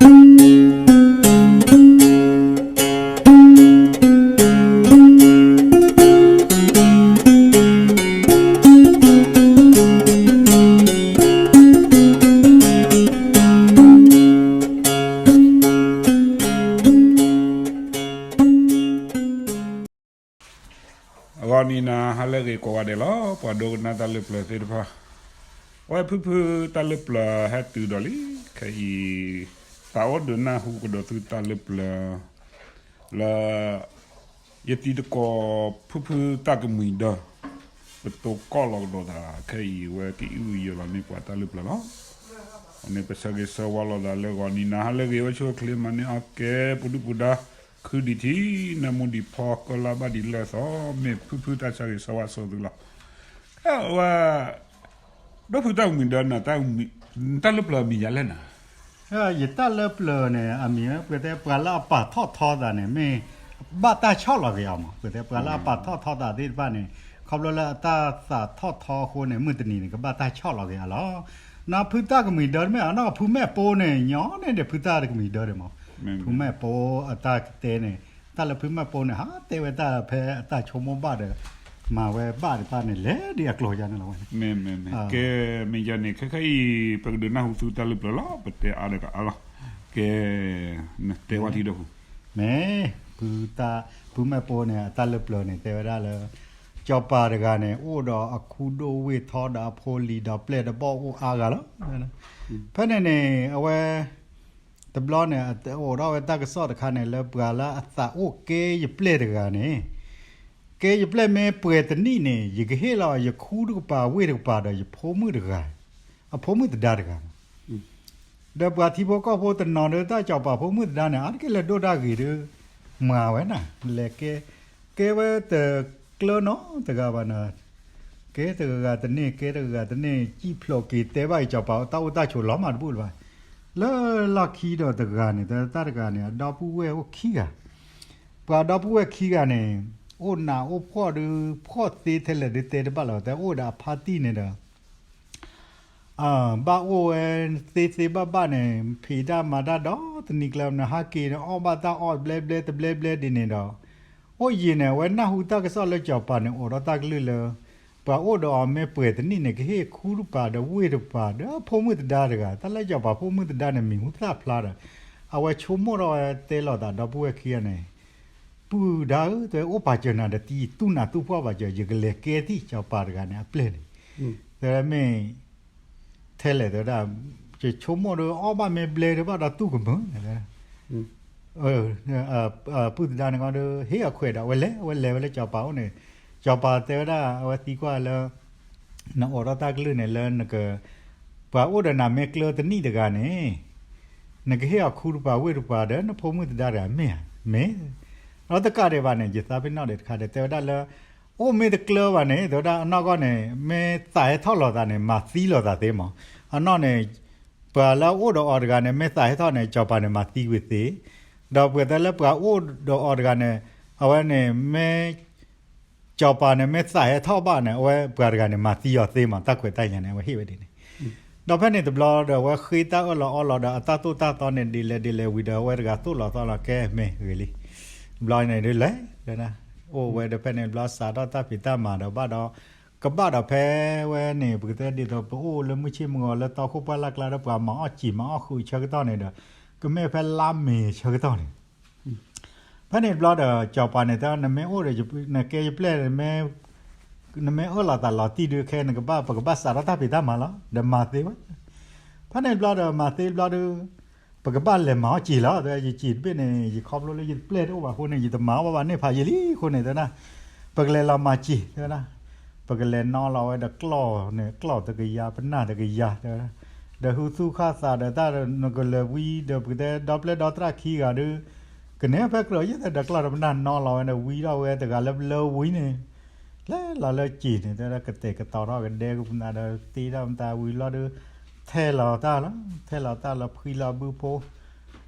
ဂီၤနံၤနၤဟါလၢအဂ့ၤကိးဂၤဒဲးလီၤ ပှၤဒိကနၣ်တၢ်လၢပျၢၤသ့ၣ်တဖၣ်, အဝဲဖုဖုတၢ်လၢပျၢၤဟဲတုၤဒီးလံ, ခဲအံၤ သးအိၣ်ဒုးနၢ်ဟူကဒီးသုတၢ်လၢပျၢၤ လၢ ယတံၤသကိးဖုဖုတၢ်ကမှံၤဒၢ ပတိၤကီၢ်လီၤကဒီးသး ခဲအံၤဝဲကအံၣ်အုၣ်ယၢၤလီၤန့ၢ်ပှၤတၢ်လၢပျၢၤလီၤ. အန့ၣ်ပဆၢဂ့ၤဆၢဝါလိာ်သးလၢဂီၤနံၤနၤဟါလၢအဂ့ၤ အိၣ်ဆူၣ်အိၣ်ချ့မၤန့ၢ်အီၣ်ကဲ ပူၤဒုၣ်ပူၤဒါ ခုဒံးထံ နၢမူဒံးဖီ ကီၢ်လၢ်ဘၣ်ဒံးလၢအသီ မ့ၢ်ဖုဖုတၢ်ဆၢဂ့ၤဆၢဝါဆိသုလီၤ. အဝဲ ဒီဖုတၢ်ကမှံၤဒၢနၤ တၢ်လၢပျၢၤမံၤယၤလဲၣ်နၤ. ယတၢ်လၢပျၢၤန့ၣ် အမံၤ ပတဲပှၤလၢအပာ်ထီၣ်ထီသးန့ၣ် မ့ၢ်ဘၣ်တၢ်ဆီၣ်လီၤက့ၤအီၤမး, ပတဲပှၤလၢအပာ်ထီၣ်ထီသးသ့ၣ်တဖၣ်န့ၣ် ခီဖျိလၢအတၢ်သးထီၣ်ထီအဃိန့ၣ် မုၢ်တနံၤန့ၣ် ကဘၣ်တၢ်ဆီၣ်လီၤက့ၤအီၤလီၤ. နဖုတၢ်ကမှံၤဒၢတမ့ၢ် အနီၢ်ဖုမဲာ်ပိန့ၣ် ညီန့ၢ်ဒီးဖုတၢ်ကမှံၤဒၢဒၣ်မး, ဖုမဲာ်ပိအတၢ်ကတဲန့ၣ် တၢ်လၢဖုမဲာ်ပိန့ၣ် ဟးတဲဝဲတၢ်ဖဲအတၢ်ဆိကမိၣ်ဘၣ်ဒီး မၤဝဲဘၣ်တဖၣ်န့ၣ် လဲၤဒ်အကျိၤယါန့ၣ်လီၤဝဲန့ၣ်. မ့ၢ်မ့ၢ်မ့ၢ် ကဲ မ့ၢ်ယၤန့ၣ် ခဲခါအံၤ ပကဒုးနၢ်ဟူသုတၢ်လၢပျၢၤလီၤ ပတဲအါဒီးကအါလီၤ. ကဲ နတဲဝဲထံဒီးပူၤ မ့ၢ် ဖုမဲာ်ပိန့ၣ် အတၢ်လၢပျၢၤန့ၣ် တဲဝဲဒၣ်လၢ စီၤပၤတဂၤန့ၣ် အိၣ်ဒီးအခူဒိၣ်ဝ့ၢ်ထီဒီးအဖိလံၤဒီးပျဲၢ်ဒီးဘီၣ်အိၣ်အါဂၤလီၤ. ဖဲန့ၣ်န့ၣ် အဝဲ တဘျီန့ၣ် အိၣ်ဒီးဝဲတၢ်ကစီၣ်တခါန့ၣ် လၢပှၤလၢအသးအိၣ်ကဲယပျဲၢ်တဂၤန့ၣ် ကဲယပျဲၢ်မ့ၢ်ပှဲၤတနံၣ်န့ၣ် ယကဟ့ၣ်လီၤယခူတကပၤဝ့ၢ်တကပၤဒီးယဖိမုၣ်တဂၤ, အဖိမုၣ်သဒါတဂၤ. ဒီးပှၤထံဖိကီၢ်ဖိတနီၤဒီးတၢ်စီၤပၤဖိမုၣ်သဒါန့ၣ် အါတက့ၢ်လဲၤဒိၣ်တၢ်ဂ့ၤဒီး မၤဝဲနၤ လဲၤကဲ, ကဲဝဲတကျၢၤနီတဂၤဘၣ်နၤ, ကဲတဂၤဂၤတန့ၢ် ကဲတဂၤဂၤတန့ၢ် စံၣ်ဖျိးက့ၤတဲဘၣ်အံၤ စီၤပၤတၢ်အိၣ်တၢ်ဆိးလီၤမးတဘူၣ်လၢၤဘၣ်. လၢလီၢ်ခံဒီးတဂၤန့ၣ် တၢ်တဂၤန့ၣ် အဒီပုၢ်ဝဲၢ်အိၣ်ခံဂၤ, ပှၤဒီပုၢ်ဝဲၢ်ခံဂၤန့ၣ် အိၣ်နးအိၣ်ဖှီၣ်ဒီး ဖှီၣ်သ့ထဲလဲၣ်ဒုးတဲတဘၣ်လီၤ တဲအိၣ်ဒီးအဖါတံၢ်န့ၣ်ဒီး ဘၣ်အိၣ်ဝဲသ့သ့ဘၣ်ဘၣ်န့ၣ် ဖံးတၢ်မၤတၢ်ဒီးတနံၤကျၢၤန့ၣ် ဟးက့ၤန့ၣ် အီၣ်ဘၣ်တၢ်အီၣ်ဘျဲဘျဲတဘျဲဘျဲဒ်န့ၣ်ဒီး အိၣ်ယံၤန့ၣ် အဝဲနၢ်ဟူတၢ်ကစီၣ်လၢစီၤပၤန့ၣ် အိးထီၣ်တၢ်ကလုၢ်လၢ ပှၤအိၣ်ဒီးအီၤမ့ၢ်ပှဲၤတနံၣ်န့ၣ် ကဟ့ၣ်ခူတပၤဒီးဝ့ၢ်တပၤဒီးအဖိမုၣ်သဒါတဂၤ တၢ်လၢစီၤပၤဖိမုၣ်သဒါန့ၣ် မံၤဟူသၣ်ဖျါဒီး အဝဲဆိကမိၣ်ထီၣ်ဝဲတဲလီၤသးဒီပုၢ်ဝဲၢ်ခံဂၤန့ၣ် ပုၢ်ဒါဧၢ တဲအိၣ်ပာ်စၢၤနၤဒီးတံၤ တူၢ်နးတူၢ်ဖှီၣ်ပာ်စၢၤ ယကလဲၤကဲထံၣ်စီၤပၤတဂၤန့ၣ် အပျဲၢ်န့ၣ် တဲမ့ၢ် ထဲလဲၣ်တဲဝဲဒၣ် ယဆိကမိၣ်ဒီးအီၣ်ဘၣ်မ့ၢ်ဘျဲဒုးဘၣ်ဒီးတူၢ်ကမၢၢ်န့ၣ် ပုၢ်သဒါန့ၣ်ကီဒီး ဟ့ၣ်အခွဲးဒီး အဝဲလဲၤ အဝဲလဲၤဝဲလၢစီၤပၤအိၣ်န့ၣ် စီၤပၤတဲဝဲဒၣ် အဝဲသံကွၢ်လၢ နအိးထီၣ်တၢ်ကလုၢ်န့ၣ်လၢနက ပှၤအိၣ်ဒီးနၤမ့ၢ်ကျၢၤတနံၣ်တဂၤန့ၣ် နကဟ့ၣ်အီၤခူတပၤဝ့ၢ်တပၤဒီးနဖိမုၣ်သဒါတဂၤမ့ၢ်ဧါ မ့ၢ် ဒီးတကးဒံးဘၣ်န့ၣ် ယသးပ့ၤနီၣ်ဒံးတခါဒီး တဲဝဲဒၣ်လၢ အိၣ်မ့ၢ်တကျၢၤဘၣ်န့ၣ် တဲဝဲဒၣ်အနီၢ်ကီၢ်န့ၣ် မ့ၢ်သးဟဲထီၣ်လီၤသးန့ၣ် မၤသံလီၤသးသ့မး အနီၢ်န့ၣ် ပှၤလၢအအိၣ်ဒီးအီၤတဂၤန့ၣ် မ့ၢ်သးဟဲထီၣ်န့ၣ် စီၤပၤန့ၣ် မၤသံဝံၤသ့, ဒီးပှၤတဲလၢပှၤအိၣ်ဒီးအီၤတဂၤန့ၣ် အဝဲန့ၣ်မ့ၢ် စီၤပၤန့ၣ် မ့ၢ်သးဟဲထီၣ်ဘၣ်န့ၣ် အဝဲပှၤတဂၤန့ၣ် မၤသံအီၤသ့မး တၢ်ခွဲးတၢ်ယာ်န့ၣ် အဝဲဟ့ၣ်ဝဲဒ်န့ၣ် ဒီးဖဲန့ၣ်တဘျီဒီး အဝဲဃ့တၢ်အၢၣ်လီၤအီလီၤဒီး အတၢ်သိၣ်တၢ်သီန့ၣ် ဒ်လဲၣ်ဒ်လဲၣ်ဝံၤဒီး အဝဲတဂၤသိၣ်လီၤသီလီၤ ကဲမ့ၢ်ဂ့ၤလံ, တဘျီန့ၣ်ဒ်လဲၣ် အိၣ်ဝဲဒီးဖဲန့ၣ်တဘျီ စးထီၣ်တၢ်ဖံးတၢ်မၤဒီးဘၣ်ဒီး ကဘၣ်ဒီးဖဲဝဲန့ၣ် ပကတဲဒ်သိး ပအိၣ်လၢမုၢ်ဆ့ၣ်မုၢ်ဂီၤလၢတီခိၣ်ပှၢ်လၢ်ကျါဒီး ပှၤမၤအီၣ်စံာ်မၤအီၣ်ဃုာ်ဆၢကတီၢ်န့ၣ်ဒီး ကမ့ၢ်ဖဲလါမ့ၤဆၢကတီၢ်န့ၣ် ဖဲန့ၣ်တဘျီဒီး စီၤပၤန့ၣ်တဲ နမ့ၢ်အိၣ်ဒီး နကဲယပျဲၢ် နမ့ၢ်အၢၣ်လီၤသးလီၤတံၢ်ဒုး ခဲနကဘၣ် ပကဘၣ်စးထီၣ်တၢ်ဖံးတၢ်မၤလီၤ ဒီးမၤသ့ဝဲ ဖဲန့ၣ်တဘျီဒီး မၤသ့တဘျီဒုး ပကဘၣ်လဲၤမၤအီၣ်စံာ်လီၤ တဲ ယစံာ်တဘ့ၣ်န့ၣ် ယခီဖျိလၢယပျဲၢ်တအိၣ်ဘၣ်အဃိန့ၣ် ယတမၤအီၣ်ဘၣ်ဘၣ်န့ၢ်ဖးယံာ်လံအဃိန့ၣ် တဲဒၣ် ပကလဲၤလီၤမၤစံာ် တဲဝဲဒၣ် ပကလဲၤနီလီၤဝဲဒီးကျီၢ်န့ၣ် ကျီၢ်တကယၤ ပနၢ်တကယၤ တဲဝဲဒၣ် ဒီးဟူသူၣ်ခၣ်သးဒီးတၢ် နကလဲၤဝံဒီးပကတဲဒီပျဲၢ်ဒီသရၣ်ခံဂၤဒုး ကန့ၢ်ဖဲကျိၤယဲၢ်ဒီးကျီၢ်ဒီးပနၢ်နီလီၤဝဲဒီးဝံထီၣ်ဝဲတဂၤလၢပလၢဝံန့ၣ် လဲၤလီၤလၢစံာ်န့ၣ် တဲဒၣ်ကတဲာ်ကတီၤထီၣ်ကဒဲကပနၢ်ဒီးတ့ထီၣ်မတၤဝံၤလီၤဒုး ထဲလီၤတၢ်လီၤ ထဲလီၤတၢ်လီၤဖှံလီၤဘုဖိ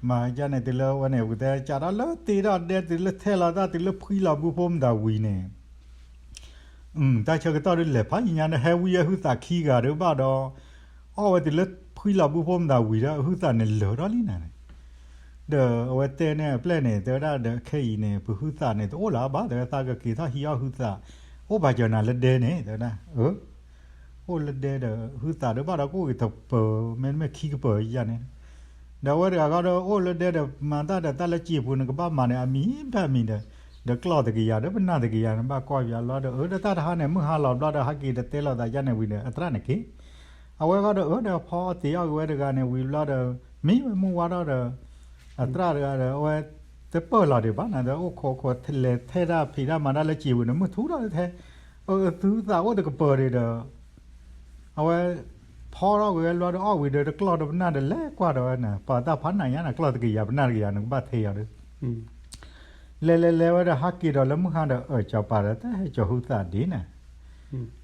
မၤဒ်န့ၣ် တုၤလၢဝဲန့ၣ် ပကတဲကးထီၣ်လၢတ့ထီၣ်ဒဲ တုၤလၢထဲလီၤတၢ် တုၤလၢဖှံလီၤဘုဖိမတၤဝံၤန့ၣ် တၢ်ဆၢကတီၢ်ဒုးလဲၤဖးယံာ်ညါန့ၣ် ဟဲဝံအဟုသးခံဂၤဒုးဘၣ်ဒီး အီၣ်ဝဲတုၤလၢဖှံလီၤဘုဖိမတၤဝံၤဒီး အဟုသးန့ၣ်လၢာ်ထီၣ်လံနၤန့ၣ် ဒီးအဝဲတဲန့ၣ်အပျဲၢ်န့ၣ် တဲဝဲဒၣ်ဒီး ခဲအံၤန့ၣ် ပဟုသးန့ၣ် တအိၣ်လၢၤဘၣ် တဲဝဲ သးကက့ၤထီၣ်ဟံးအီၣ်ဟုသး, အိၣ်ပာ်စၢၤနၤလၢဒဲန့ၣ် တဲဝဲဒၣ်, အၢ အိၣ်လၢဒဲဒီး ဟုသးဒီးဘၣ်ဒီးကအိၣ်က့ၤတပၢၤ မ့တမ့ၢ်ခံကပၢၤယါန့ၣ်, ဒီးအဝဲတဂၤဃီဒီး အိၣ်လၢဒဲဒီး မၤတၢ်ဒီးတၢ်လၢစံာ်ပူၤန့ၣ် ကဘၣ်မၤန့ၣ် အမံၤဘၣ်မံၤဒီး ဒီးကျီၢ်တကယၤဒီးပနၢ်တကယၤန့ၣ် ဘၣ်ကွၢ်ပၠးလီၤဒီး အၢ ဒီးတၢ်တဟါန့ၣ် မုၢ်ဟါလီၤဘျီဒီး ဟးက့ၤဒီးတဲလိာ်သးယါန့ၣ်ဝံၤဒီး အသရၣ်န့ၣ်က့ၤ အဝဲဃီဒီး အၢ ဒီးဖီအီၣ်တ့ၤအီၣ်က့ၤဝဲတဂၤန့ၣ်ဝံၤဘျီဒီး မံဝဲမုၢ်ဝါထီၣ်ဒီး အသရၣ်တဂၤဒီး အဝဲတပၢၢ်လီၤဒံးဘၣ်နၤဒီး အိၣ်ခိးခိးလဲၤထဲတၢ်ဖံးတၢ်မၤတၢ်လၢစံာ်ပူၤန့ၣ် မုၢ်ထူထီၣ်ထဲ အသုသးအိၣ်တကပၢၤဒံးဒီး အဝဲဖီထီၣ်က့ၤဝဲဘျီဒီး အီၣ်ဝံၤဒီး တကျီၢ်ဒီးပနၢ်ဒီး လဲၤကွၢ်ဒီးဝဲန့ၣ် ပှၤတၢ်ဖးနးညါန့ၣ် ကျီၢ်တကယၤပနၢ်တကယၤန့ၣ် ကဘၣ်ထဲအီၤဒီး လဲၤလဲၤလဲၤဝဲဒီး ဟးက့ၤဒီးလၢမုၢ်ဟါဒီး အၢၣ် စီၤပၤဒီး တဟဲကၠီၤဟုသးဒ်န့ၣ်,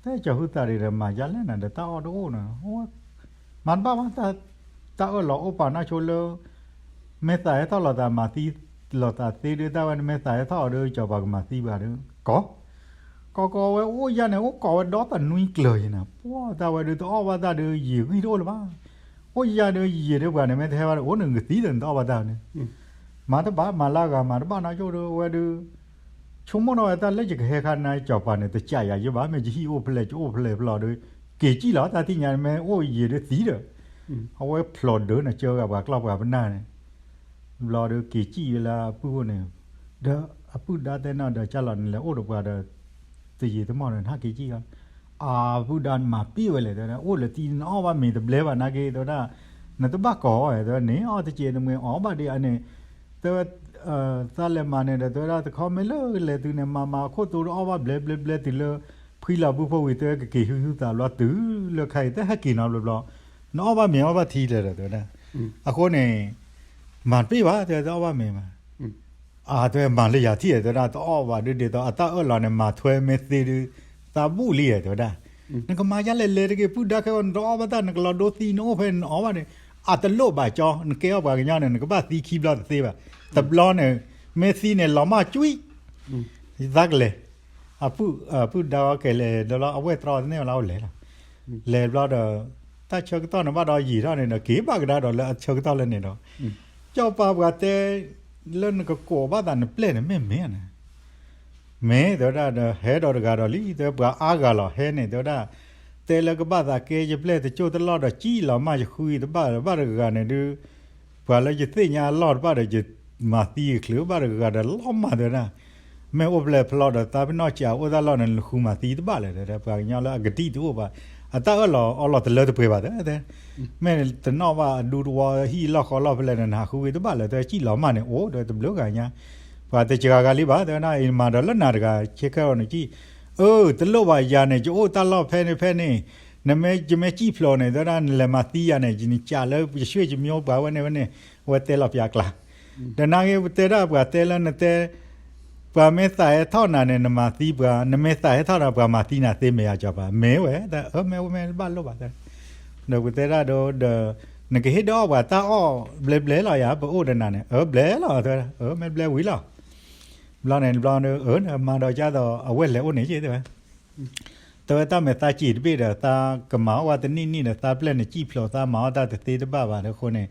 တဟဲကၠီၤဟုသးဒံးဒီး မၤယါလဲၣ်နၤဒီး တၢ်အီၣ်တအိၣ်နီၤ, မၤတဘၣ်ဘၣ် တၢ်အၢၣ်လီၤအိၣ်ပာ်နီၢ်ဆိလၢ မ့ၢ်သးဟဲထီၣ်လိာ်သးမၤသံလိာ်သးသ့ဒီး တၢ်ဝဲန့ၣ် မ့ၢ်သးဟဲထီၣ်အီၤဒီး စီၤပၤကမၤသံပှၤဒီး ကိး ကိးကိးဝဲအိၣ်ယါန့ၣ် အိၣ်ကိးဝဲဒီတနွံကျၢၤယါန့ၣ် ပှၢ်တၢ်ဝဲဒုး တအီၣ်ဘၣ်တၢ်ဒီး ယံာ်ဂံၢ်တအိၣ်လၢၤဘၣ်, အိၣ်ယါဒီး ယံာ်ဒီးပှၤန့ၣ် မ့ၢ်တဟဲဘၣ်ဒီး အိၣ်န့ၣ်ကသံဒီး နတအီၣ်ဘၣ်တၢ်န့ၣ် မၤတဘၣ် မၤလၢအဂၤ မၤတဘၣ်နီၢ်ဆိဒီး အဝဲဒုး ဆိကမိၣ်ထီၣ်ဝဲတၢ်လၢယကဟဲခါန့ၣ် စီၤပၤန့ၣ် တစံးယၤယဲဘၣ် မ့ၢ်ယဟံၣ်အိၣ်ဖျဲၣ် ယအိၣ်ဖျဲၣ်ဖျီဒီး က့ၤစံၣ်လီၤ တၢ်သ့ၣ်ညါ မ့ၢ်အိၣ်ယံာ်ဒီးသံဒီး အဝဲဖျိးဒၢးန့ၣ် ကၢဂၤပှၤကျီၢ်ပှၤပနၢ်န့ၣ် ဘျီဒီးက့ၤစံၣ်ဝဲလၢအပုၢ်အိၣ်န့ၣ်, ဒီးအပုၢ်ဒါတဲနီၤဒီး ကၢ်လီၤနလဲၤအိၣ်ဒီးပှၤဒီး တယံာ်တမီၢ်ဒီး နဟးက့ၤစံၣ်လီၤ, အပုၢ်ဒါမၤပ့ၢ်ဝဲလဲၣ် တဲဝဲဒၣ် အိၣ်လၢသံနအီၣ်ဘၣ်မ့ၤတဘျဲဘၣ်နာ်က့ တဲဝဲဒၣ်, နတဘၣ်ကိးအီၤ တဲဝဲန့ၣ် အီၣ်တစဲးတမှဲၤအီၣ်ဘၣ်ဒံးအန့ၣ်, တဲဝဲ သးလဲၤမၤန့ၣ်ဒီး တဲဝဲဒၣ် တခီမ့ၢ်လၢလဲၤတုၤန့ၣ် မၤမၤအခိၣ်တိတအီၣ်ဘၣ်ဘျဲဘျဲဘျဲတုၤလၢ ဖှံလီၤဘုဖိဝံၤ တဲဝဲကက့ၤဟုဟုသးဘျီတုၤလၢခါအံၤ တဟဲက့ၤနီတဘျီဘျီ, နအီၣ်ဘၣ်မ့ၤအီၣ်ဘၣ်ထံလဲၣ်ဒီး တဲဝဲဒၣ်, အဃိန့ၣ် မၤတပ့ၢ်ဘၣ် တဲဝဲ တအီၣ်ဘၣ်မ့ၤဘၣ်, အတဲဝဲမၤလၢယၤထံၣ် တဲဝဲဒၣ် တအီၣ်ဘၣ်ဒုးဒ်သိး အတၢ်အၢၣ်လီၤန့ၣ် မၤထွဲမ့ၢ်သ့ဒုး သးဘူၣ်လံ တဲဝဲဒၣ်, နကမၤယါလဲၣ် လဲၤတက့ၤ ပုၢ်ဒါခဲအံၤ နတအီၣ်ဘၣ်တၢ် နကလီၤဒိသံ နအိၣ်ဖဲနအီၣ်ဘၣ်န့ၣ်, အတလိၣ်ဘၣ်ကၠီ နကဲအီၣ်ပှၤကညီန့ၣ် နကဘၣ်သံခံဘျီတသ့ဘၣ်, တဘျီန့ၣ် မ့ၢ်သံန့ၣ် လီၤမၢ်ကွံာ် ယသးကလဲၤ, အပုၢ်ဒါအီၤကလဲၤဒီးလီၤ အဝဲၢ်တြီတန့ၢ်ဝဲလီၤ အဝဲလဲၤလီၤ, လဲၤဘျီဒီး တၢ်ဆၢကတီၢ်န့ၣ်ဘၣ်ဒီးယံာ်ထီၣ်န့ၣ်ဒီး က့ၤဘၣ်ကဒါဒီးလၢအဆၢကတီၢ်လၢန့ၣ်ဒီး ကၠီၤပၤပှၤတဲ လၢနကကိးဘၣ်သးနပျဲၢ်န့ၣ် မ့ၢ်မ့ၢ်န့ၣ်, မ့ၢ် တဲဝဲဒၣ်ဒီး ဟဲဒီးတဂၤဒီးလံ တဲဝဲပှၤအါဂၤလီၤ ဟဲန့ၣ် တဲဝဲဒၣ်, တဲလၢကဘၣ်သးကဲယပျဲၢ်တကၠိၢ်တလီၢ်ဒီး စံၣ်လီၤမၢ်ယဃုတဘၣ်ဒီး ဘၣ်တဂၤန့ၣ်ဒုး ပှၤလၢယသ့ၣ်ညါအလီၢ်တဘၣ်ဒီး ယမၤသံချုးဘၣ်တဂၤဒီးလီၤမၢ် တဲဝဲဒၣ်, မ့ၢ်အိၣ်ဖျဲၣ်ဖျီဒီး သးပ့ၤနီၣ်စံးအိၣ်တၢ်လီၢ်န့ၣ် နဃုမၤသံတဘၣ်လဲၣ် တဲဝဲဒၣ် ပှၤကညီလၢအကဒံၣ်တအိၣ်ဘၣ်, အတၢ်အၢၣ်လီၤအီလီၤတလၢတပှဲၤဘၣ် တဲဝဲ မ့ၢ်တနီၣ်ဘၣ်အဒူတဝီဟံၣ်လီၢ်ဃီလီၢ်ဖဲလဲၣ်န့ၣ် နဟးဃုဝံၤတဘၣ်လၢ တဲဝဲစံၣ်လီၤမၢ်န့ၣ် အိၣ်ဒီးတဘျုးဂၤညါ, ပှၤတစှၤဂၤလံဘၣ် တဲဝဲဒၣ် အံၤမၤဒီးလၢနၤတဂၤ ဆဲခဲအီၤန့ၣ်စံၣ်, အၢ တလိၣ်ဘၣ်ယၤန့ၣ် ယအိၣ်တၢ်လီၢ်ဖဲန့ၣ်ဖဲန့ၣ်, နမ့ၢ်ယမ့ၢ်စံၣ်ဖျိးန့ၣ် တဲဝဲဒၣ် နလဲၤမၤသံယၤန့ၣ် ယနစံးလၢယဆွေယမျိုးပှၤဝဲန့ၣ်ဝဲန့ၣ်, အဝဲတဲလီၤပၠးကျါ ဒီးနာ်က့ ပတဲဒၣ်ပှၤတဲလၢနတဲ ပှၤမ့ၢ်သးဟဲထီၣ်နၤန့ၣ် နမၤသံပှၤ, နမ့ၢ်သးဟဲထီၣ်ဒီး ပှၤမၤသံနၤသ့မ့ၢ်ဧါ ကၠီၤပၤ, မ့ၢ်ဝဲ, အၢ မ့ၢ်ဝဲမ့ၢ်တဘၣ်လိၣ်ဘၣ် တဲ, ဒီးပတဲဒၣ်ဒီး ဒီး နကဟ့ၣ်ဒီးအီၣ်ပှၤတၢ်အီၣ်ဘျဲဘျဲလီၤယၤ ပအိၣ်ဒီးနၤန့ၣ်, အၢ ဘျဲလီၤ တဲဝဲ, အၢ မ့ၢ်ဘျဲဝံၤလီၤ ဘျီန့ၣ် ဘျီဒီး အၢ မၤဒီးကၢ်သိး အဝဲလဲၤအိၣ်န့ၣ်က့ တဲဝဲ တဲဝဲတၢ်မဲာ်သးစံးတဘ့ၣ်ဒီး သးကမၤအီၣ်ဝဲတနံၣ်နံၣ်ဒီး သးပျဲၢ်န့ၣ်စံၣ်ဖျိး သးမၤအီၣ်တၢ်တသ့တဘၣ်ဘၣ်ဒီးအဃိန့ၣ်,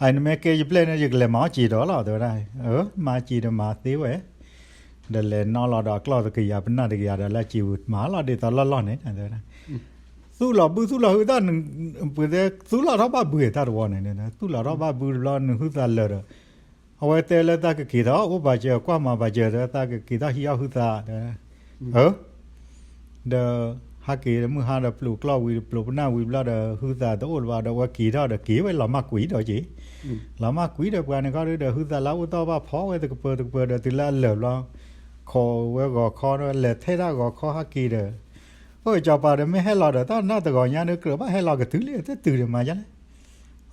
အနမ့ၢ်ကဲယပျဲၢ်န့ၣ် ယကလဲၤမၤအီၣ်စံးဒီးလီၤ တဲဝဲဒၣ်, အၢ မၤစံးဒီးမၤသ့ဝဲ, ဒီးလဲၤနီၣ်လီၤဒီးအကျီၢ်တကယၤပနၢ်တကယၤဒီးလၢစံာ်ဝံၤ မၤလီၤဒ်သိးလီၢ်လီၢ်န့ၣ် တဲဝဲဒၣ်, သူၣ်လီၤဘုသူၣ်လီၤဟုသၣ်, ပတဲသူၣ်လီၤထီၣ်ဘၣ်ဘုတၢ်တဝီန့ၣ်, သူၣ်လီၤထီၣ်ဘၣ်ဘုတဘျီ နဟုသးလၢာ်ဒီး အဝဲတဲလၢတၢ်ကက့ၤထီၣ်အိၣ်ပာ်စၢၤ ကွၢ်မၤပာ်စၢၤ တဲဝဲတၢ်ကက့ၤထီၣ်ဟံးအီၣ်ဟုသး တဲဝဲ, အၢ ဒီးဟးက့ၤမုၢ်ဟါဒီးပျိးကျီၢ်ဝံၤ ပျိးပနၢ်ဝံၤဘျီဒီး ဟုသးတအိၣ်လၢၤဘၣ်ဒီး အဝဲက့ၤထီၣ်ဒီးက့ၤဝဲလီၤမၢ်ကွံာ်ဒီးက့ၤ, လီၤမၢ်ကွံာ်ဒီးပှၤန့ၣ်ခီဒီး ဟုသးလၢအအိၣ်တ့ၢ်ဘၣ်ဖီဝဲတကပၢၤတကပၢၤဒီးတုၤလၢအလၢာ်ဘျီ, ခိးဝဲဂီၤခီဒီး လဲၤထဲဒၣ်ဂီၤခီဟးက့ၤဒီး, အိၣ်ကၠီၤပၤဒီးမ့ၢ်ဟဲလီၤဒီး တၢ်နၢ်တဂီၤညါဒီး ကြၢးဘၣ်ဟဲလီၤကတုၤလံ တတုၤဒီးမၤယါလဲၣ်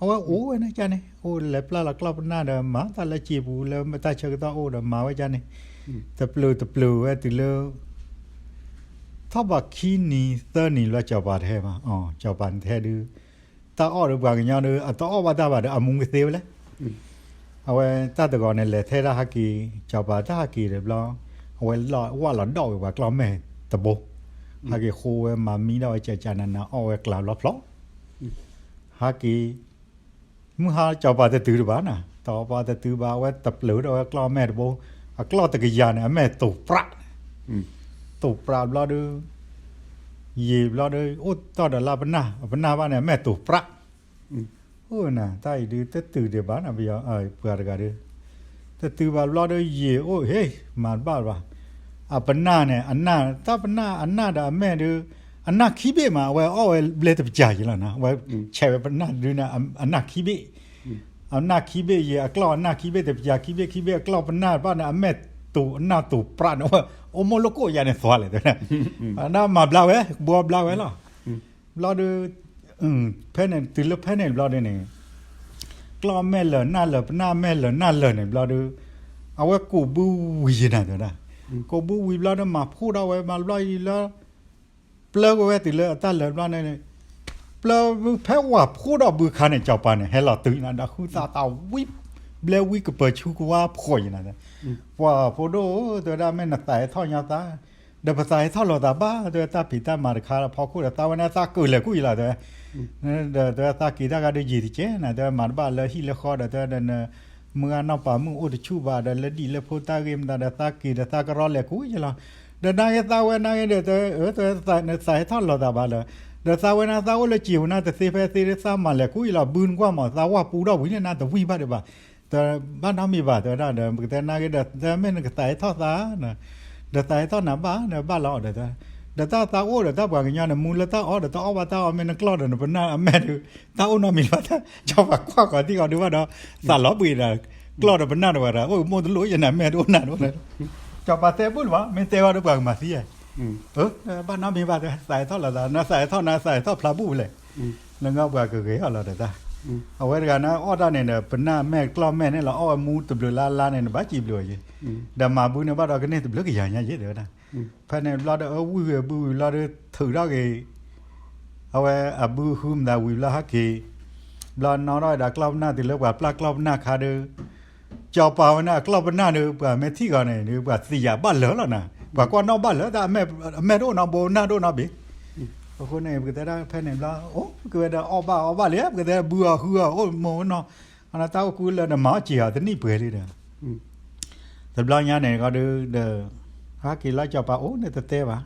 အဝဲအိၣ်ဝဲန့ၣ်ကန့ၣ် အိၣ်လဲၤပျၢ်လီၤကျီၢ်ပနၢ်ဒီး မၤတၢ်လၢစံာ်ပူၤလၢတၢ်ဆၢကတီၢ်အိၣ်ဒီးမၤဝဲကန့ၣ်, တပျုာ်တပျုာ်ဝဲတုၤလၢ ထီၣ်ဘးခံနံၤသၢနံၤလၢကၠီၤပၤတဟဲမး, ကၠီၤပၤန့ၣ်တဟဲဒုး, တၢ်အီၣ်ဒီးပှၤကညီဒီး အတအီၣ်ဘၣ်တၢ်ဘၣ်ဒီး အမူကသ့ဝဲလဲၣ် အဝဲတၢ်တဂီၤန့ၣ် လဲၤထဲဒၣ်ဟးက့ၤ, ကၠီၤပၤတၢ်ဟးက့ၤဒီးဘျီ, အဝဲလီၤဝၣ်လီၤဒီးဝဲပှၤကျီၢ်မဲာ်တဘိ, ဟးက့ၤဃိဝဲမၤမံဒီးဝဲကကနနအီၣ်ဝဲကျးဘျီဖျိ, ဟးက့ၤ, မုၢ်ဟါကၠီၤပၤတတုၤတဘၣ်နၤ, တ စီၤပၤတတုၤဘၣ် အဝဲတပျၢၤဒီးဝဲကျီၢ်အမဲၢ်တဘိ, အကျီၢ်တကယၤန့ၣ် အမဲၢ်တိာ်ပြး, တိာ်ပြးဘျီဒီး ယံာ်ဘျီဒီး အိၣ်တီၢ်ဒီးလၢပနၢ်, အပနၢ်ဘၣ်န့ၣ် အမဲၢ်တိာ်ပြး. အိၣ်နၤ တၢ်အံၤဒုး တတုၤဒံးဘၣ်နၤ ပှၤတဂၤဒီး, တတုၤဘၣ်ဘျီဒီး ယံာ်အိၣ် ဟ့ မၤတဘၣ်ဘၣ်. အပနၢ်န့ၣ် အနၢ် တၢ်ပနၢ်အနၢ်ဒီးအမဲၢ်ဒုး အနၢ်ခံဘ့ၣ်မး အဝဲအီၣ်ဝဲဘျဲတပစၢၤယံၤလီၤနၤ, အဝဲဆဲးဝဲပနၢ်ဒုးန့ၣ် အနၢ်ခံဘ့ၣ်, အနၢ်ခံဘ့ၣ်ယံာ် အကျီၢ်အနၢ်ခံဘ့ၣ် တပစၢၤခံဘ့ၣ် ခံဘ့ၣ်အကျီၢ်ပနၢ်ဘၣ်န့ၣ် အမဲၢ်တိာ် အနၢ်တိာ်ပြးန့ၣ် အိၣ်မိၢ်လိကိၣ်ယၤန့ၣ်သွါလဲၣ်တဲ, အနၢ်မၤဘျါဝဲ ဘှီဘျါဝဲလီၤ. ဘျီဒီး ဖဲန့ၣ် တုၤလၢဖဲန့ၣ်ဘျီဒီးန့ၣ် ကျီၢ်မဲၢ်လၢာ်နၢ်လၢာ် ပနၢ်မဲၢ်လၢာ်နၢ်လၢာ်န့ၣ်ဘျီဒီး အဝဲကိးဘုဝံၤယံၤနၤတဲဝဲဒၣ်, ကိးဘုဝံၤဘျီဒီး မၤဖှိၣ်ထီၣ်ဝဲမၤဘျီယံၤလၢ ပျၢ်ကွံာ်ဝဲတုၤလၢအတၢ်လၢာ်ဘျီန့ၣ်, ပျၢ်ဖဲဝၤဖှိၣ်ထီၣ်ဘုခါန့ၣ် စီၤပၤန့ၣ် ဟဲလီၤတုၤနၤ ဒီးဃုသးသးဝံၣ် ဘျဲဝံၣ်ကပၢၤဆူကဝါဖှီၣ်ယံၤနၤ, ပှၤဖိဒိၣ်ဧၢ တဲဝဲဒၣ် မ့ၢ်နသးဟဲထီၣ်ညီသး ဒီးပသးဟဲထီၣ်လိာ်သးဘၣ် တဲဝဲ တၢ်ဖံးတၢ်မၤတခါဖီခိၣ်ဒီး သးဝဲန့ၣ်သးကၢၢ်လဲၤကူၣ်ယံၤလီၤတဲဝဲ, ဒီးတဲဝဲသးက့ၤတၢ်ဂၤဒုးယံာ်တကဲနၤ တဲဝဲမၤတဘၣ်လၢဟံၣ်လၢဃီဒီး တဲဝဲဒီး မုၢ်ဂၢ်နီၢ်ပၤမုၣ်အိၣ်တဆူၣ်ဘၣ်ဒီး လၢဒံၣ်လၢဖိတၢ်ဂ့ၢ်မတၤဒီး သးက့ၤဒီးသးကရီလဲၤကူၣ်ယံၤလီၤ. ဒီးနာ်က့သးဝဲနာ်က့ဒီး တဲဝဲသးဟဲထီၣ်လိာ်သးဘၣ်လၢ, ဒီးသးဝဲန့ၣ်သးအိၣ်လၢစံာ်ပူၤန့ၣ် တသ့ဖဲသ့ဒီး သးမၤလဲၤကူၣ်ယံၤလီၤ ဘုနကွၢ်မး သးဝဲပူထီၣ်ဝံၤန့ၣ်နၤတဝံၣ်ဘၣ်ဒံးဘၣ် တဘၣ်နီတမံၤဘၣ် တဲဝဲဒၣ်ဒီး ပကတဲနာ်က့ဒီး တဲမ့ၢ်နကသးဟဲထီၣ်သး, ဒီးသးဟဲထီၣ်နၤဘၣ် ဒီးဘၣ်လီၤဒီး ဒီးတၢ်သးအိၣ်ဒီးတၢ်ပှၤကညီန့ၣ် မူလၢတၢ်အီၣ်ဒီး တၢ်အီၣ်ဘၣ်တၢ်အီၣ် မ့ၢ်နကျီၢ်ဒီးနပနၢ်အမဲၢ်ဒီး တၢ်အိၣ်နီတမံၤဘၣ် စီၤပၤကွၢ်ဃီၤသံဃီၤဒုးဘၣ်ဒီး သးလီၤဘှံးဒီး ကျီၢ်ဒီးပနၢ်တဝဲဒီး အိၣ်မိၢ်တလိၣ်ယနမဲာ်တအိၣ်နၤတအိၣ်, စီၤပၤတဲဘူၣ်လၢၤဘၣ် မ့ၢ်တဲဝဲဒီးပှၤကမၤသံဧါ, ဘၣ်နီတမံၤဘၣ် သးဟဲထီၣ်လီၤသး နသးဟဲထီၣ်နသးဟဲထီၣ်ဖျါဘူၣ်လဲၣ်, လၢငါပှၤကဂဲၤအီၤလီၤဒီးတၢ်, အဝဲတဂၤန့ၣ်အီၣ်တၢ်န့ၣ်ဒီး ပနၢ်မဲာ်ကျီၢ်မဲာ်န့ၣ်လီၤ အီၣ်ဝဲမူတဘျုးလါလါန့ၣ် နဘၣ်စံးဘျုးအီၤယ့ၤ, ဒီးမၤဘုန့ၣ်ဘၣ်ဒီးကန့ၢ်တဘျုးကယၤညါယ့ၤတဲဝဲဒၣ်, ဖဲန့ၣ်ဘျီဒီးအဝံၣ်ဝံၤဘုဝံၤဘျီဒီးထုးထီၣ်က့ၤ အဝဲအဘုဃုမတၤဝံၤဘျီဟဲက့ၤ, ဘျီနီၣ်ထီၣ်ဝဲဒၣ်ကျီၢ်ပနၢ်တုၤလၢပှၤပျၢ်ကျီၢ်ပနၢ်ခါဒီး, စီၤပၤဝဲန့ၣ်အကျီၢ်ပနၢ်ဒီး ပှၤမ့ၢ်ထံၣ်ဂီၤန့ၣ်ဒီး ပှၤသံယာ်ဘၣ်လၢာ်လီၤနၤ, ပှၤကွၢ်နီၣ်ဘၣ်လၢာ် တၢ်အမဲာ်တအိၣ်နီတဘိ နၢ်တအိၣ်နီတဘ့ၣ်, အဃိန့ၣ် ပကတဲဒၣ်ဖဲန့ၣ်ဘျီ အိၣ်က့ၤဝဲဒီးအီၣ်ဘၣ်အီဘၣ်လံ ပကတဲဘုအီၤဃုအီၤအိၣ်မိၢ်နီၢ်, အတၢ်အိၣ်ကူလၢနမၤအီၣ်စံာ်အီၤတနံၣ်ပှဲၤလံဒီး တဘျီညါန့ၣ်ကီဒုးဒီး ဟဲက့ၤလီၤစီၤပၤအိၣ်န့ၣ်တတဲဘၣ်,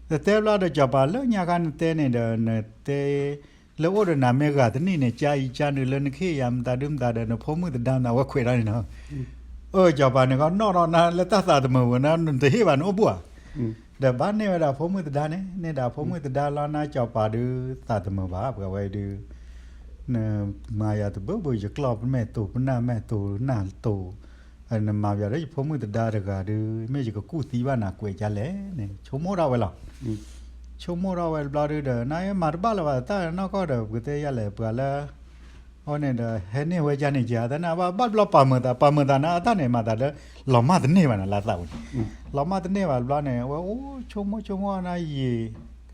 တတဲဘျီဒီးစီၤပၤလၢညါခါနတဲန့ၣ်ဒီး နတဲ လၢအိၣ်ဒီးနၤမ့ၢ်ဂၤတနံၣ်န့ၣ် ကါအံၤကါနုာ်လၢနခ့ၣ်ယၤမတၤဒုမတၤဒီး နဖိမုၣ်သဒါမတၤဝဲခွဲးဒီးန့ၣ်နီၤ, အၢ စီၤပၤန့ၣ်ကီနီၣ်ထီၣ်နၤလၢတၢ်သးတမုာ်ဝဲန့ၣ် နတဟ့ၣ်ဘၣ်နအိၣ်ဘှီၣ်ဧါ, ဒီးဘၣ်န့ၢ်ဝဲဒၣ်ဖိမုၣ်သဒါန့ၣ် န့ၢ်ဒၣ်ဖိမုၣ်သဒါလီၤ နၤစီၤပၤဒုးသးတမုာ်ဘၣ် ပှၤဝဲဒုး နမၤယၤတဘၢဘၢ ယကျီၢ်မဲာ်တိာ် ပနၢ်မဲာ်တိာ် နၢ်တိာ်, နမၤပယီၤလၢယဖိမုၣ်သဒါတဂၤဒုး မ့ၢ်ယကကူၣ်သံဘၣ်နၤကွဲးကါလဲၣ်န့ၣ် ဆိကမိၣ်ထီၣ်ဝဲလီၤ. ဆိကမိၣ်ထီၣ်ဝဲတဘျီဒုးဒီး နမၤတဘၣ်လၢၤဘၣ် တၢ်နီၢ်ကီၢ်ဒီး ပကတဲယၤလဲၣ် ပှၤလၢ အဝဲန့ၣ်ဒီး ဟဲန့ၢ်ဝဲကါန့ၣ်ကါ တၢ်န့ၣ်ဘၣ်ဘျီပာ်မုာ်သး ပာ်မုာ်သးန့ၣ် အတၢ်န့ၣ်မၤသးလၢ လီၤမၢ်တန့ၢ်ဘၣ်န့ၣ် လၢသးဝဲန့ၣ် လီၤမၢ်တန့ၢ်ဘၣ်တဘျီန့ၣ် အဝဲအိၣ်ဆိကမိၣ်ဆိကမိၣ်နၤယံာ်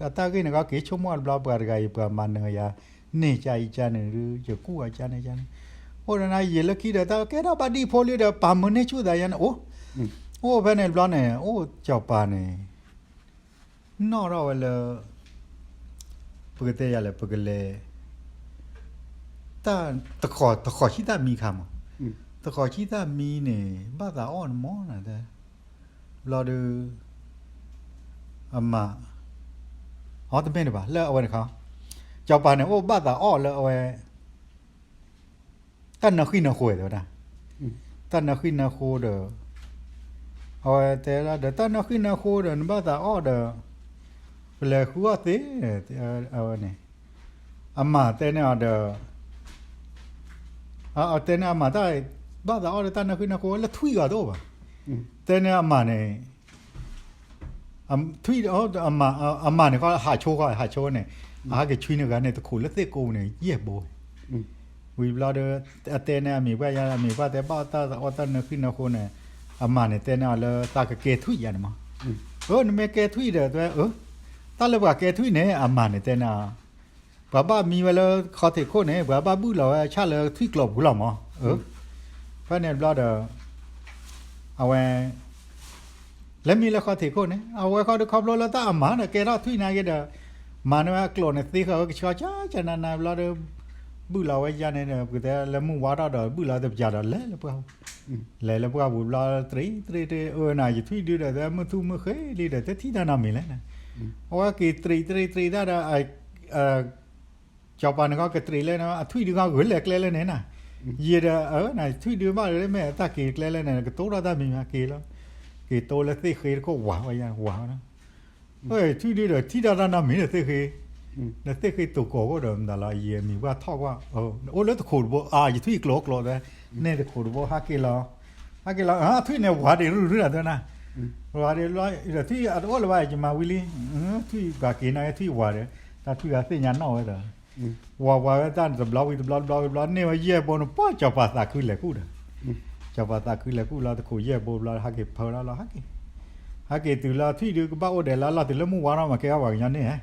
အတၢ်ဂ့ၢ်န့ၣ်ကီက့ၤဆိကမိၣ်တဘျီ ပှၤတဂၤအံၤ ပှၤမၤနၢၤယၤ န့ၢ်ကါအံၤကါန့ၣ်ဒုး ယကူၣ်အီၤကါန့ၣ်ကါန့ၣ် အိၣ်ဒီးနၤယံာ်လၢခံဒီး တၢ်ကဲထီၣ်ဘၣ်ဒံၣ်ဖိလံဒီး ပာ်မုာ်န့ၢ်ဆူၣ်သးယါန့ၣ် အိၣ် အိၣ်ဖဲန့ၣ်တဘျီန့ၣ် အိၣ်စီၤပၤန့ၣ် နီၣ်ထီၣ်ဝဲလၢ ပကတဲယၤလဲၣ် ပကလဲၤ တၢ်တဃီၤ တဃီၤဆံတၢ်မံခါမး တဃီၤဆံတၢ်မံန့ၣ် ဘၣ်သးအီၣ်န့ၣ်မး ဘျီဒီး အမၤ အီတမ့ၢ်တဘၣ် လၢအဝဲန့ၣ်ခါ စီၤပၤန့ၣ် အိၣ်ဘၣ်သးအီၣ်လၢအဝဲ တၢ်နၢဃံနၢဃိတဲဝဲဒၣ် တၢ်နၢဃံနၢဃိဒီး အဝဲတဲဒၣ်ဒီး တၢ်နၢဃံနၢဃိဒီး နဘၣ်သးအီၣ်ဒီး ပလဲၤဃုအီၣ်သ့ အဝဲန့ၣ် အမၤတဲန့ၢ်အီၤဒီး တဲန့ၢ်အမၤတၢ် ဘၣ်သးအီၣ်ဒီးတၢ်နၢဃံနၢဃိလၢထွံၣ်ဂီၤတအိၣ်ဘၣ် တဲန့ၢ်အမၤန့ၣ် ထွံၣ် အမၤန့ၣ် ဟးဆိဃီ ဟးဆိန့ၣ် အဟးက့ၤဆွံနဂၤန့ၣ် တခိၣ်လၢသ့ၣ်ကိးပူၤန့ၣ် ယဲၢ်ဘိ ဝံၤဘျီဒီး အတဲန့ၢ်အမံၤပှၢ်ယါ အမံၤပှၢ်တဲဘၣ်တၢ်အီၣ်တၢ်နၢဃံနၢဃိန့ၣ် အမၤန့ၣ်တဲန့ၢ်အီၤလၢသးကကဲထွံၣ်ယါန့ၣ်မး အၢ နမ့ၢ်ကဲထွံၣ်ဒီး တၢ်လၢပှၤကဲထွံၣ်န့ၣ် အမၤန့ၣ်တဲန့ၢ်အီၤ ပှၤဘၣ်မံဝဲလၢခီထံးခိၣ်န့ၣ် ပှၤဘၣ်ဘုၣ်လီၤဝဲဆၣ်လၢထွံၣ်ကျိၤပူၤလီၤမး ဖဲန့ၣ်တဘျီဒီး အဝဲ လဲၤမံလၢခီထံးခိၣ်န့ၣ် အဝဲဃီဒီးခီဖျိလၢတၢ်အမၤဒီးကဲထီၣ်ထွံၣ်နာ်က့ဒီး မၤန့ၢ်ဝဲအကျိၤန့ၣ်သ့ဃာ်ဝဲကဆှီကၠၢကၠၢနးနးဘျီဒီး ဘုၣ်လီၤဝဲယါန့ၣ်ဒီး ပကတဲလၢမုၢ်ဝါထီၣ်ဒီး ဘုၣ်လီၤတပျၢ်ဒီး လဲၤလၢပှၢ်ပူၤ, လဲၤလၢပှၢ်ပူၤဘျီ တရံးတရံးတရံး အၢနၤ ယထွံၣ်ဒုဒီး တမုၢ်သူၣ်မုၢ်ဃ့လံဒီး တထံၣ်တၢ်နီတမံၤလဲၣ်န့ၣ်, အဝဲက့ၤတရံးတရံးတရံးတၢ်ဒီး စီၤပၤန့ၣ်ကီးကတရံးလၢန့ၣ် အထွံၣ်ဒုကီးဂုာ်လဲၤကျဲလၢန့ၣ်နၤ, ယံာ်ဒီး အၢနၤ ထွံၣ်ဒုဘၣ်လၢမ့ၢ် တၢ်က့ၤကျဲလၢန့ၣ် ကတိထီၣ်တၢ်မံၤမံၤ က့ၤလီၤ, က့ၤတိလၢသ့ၣ်ဃ့တခိၣ် ဝၤဝဲယါ ဝၤဝဲ ထွံၣ်ဒုဒီး ထံၣ်တၢ်တၢ်နီတမံၤဒီးသ့ၣ်ဃ့, ဒီးသ့ၣ်ဃ့တိၤကိးခိၣ်ဒီးမတၤလီၤ ယမံၤပှၢ်ထီၣ်ကွၢ်, အိၣ်လၢတခိးတဘိ အါ ယထွံၣ်ကျိၤကျိၤသဲ, န့ၣ်တခိးတဘိ ဟးက့ၤလီၤ, ဟးက့ၤလီၤ ထွံၣ်န့ၣ်ဝၤဒံးရုၢ်ရုၢ်ဒီးသဲနၤ, ဝၤဒံးလီၤ ဒီးထွံၣ်အတအိၣ်လၢၤဘၣ် ယမၤဝံၤလံ, ထွံၣ်ပှၤက့ၤနီၣ်ထွံၣ်ဝၤဒီး, တၢ်ထွံၣ်ဂၤသ့ၣ်ညါနီၣ်ဝဲဒီး ဝၤဝၤဝဲတၢ်န့ၣ်တဘျီဝံၤတဘျီတဘျီဝံၤတဘျီ န့ၢ်ဝဲယဲၢ်ဘိန့ၣ် ပှၢ်စီၤပၤသးခုလဲၤကူၣ်ဒီး, စီၤပၤသးခုလဲၤကူၣ်လီၤ တခိးယဲၢ်ဘိဘျီ ဟးက့ၤဖၢလီၤလီၤ ဟးက့ၤ, ဟးက့ၤတုၤလီၤ ထွံၣ်ဒုကဘၣ်အိၣ်ဒဲးလၢလီၢ်တုၤလၢမုၢ်ဝါထီၣ်မး ကဲအီၣ်ပှၤကညီန့ၣ်,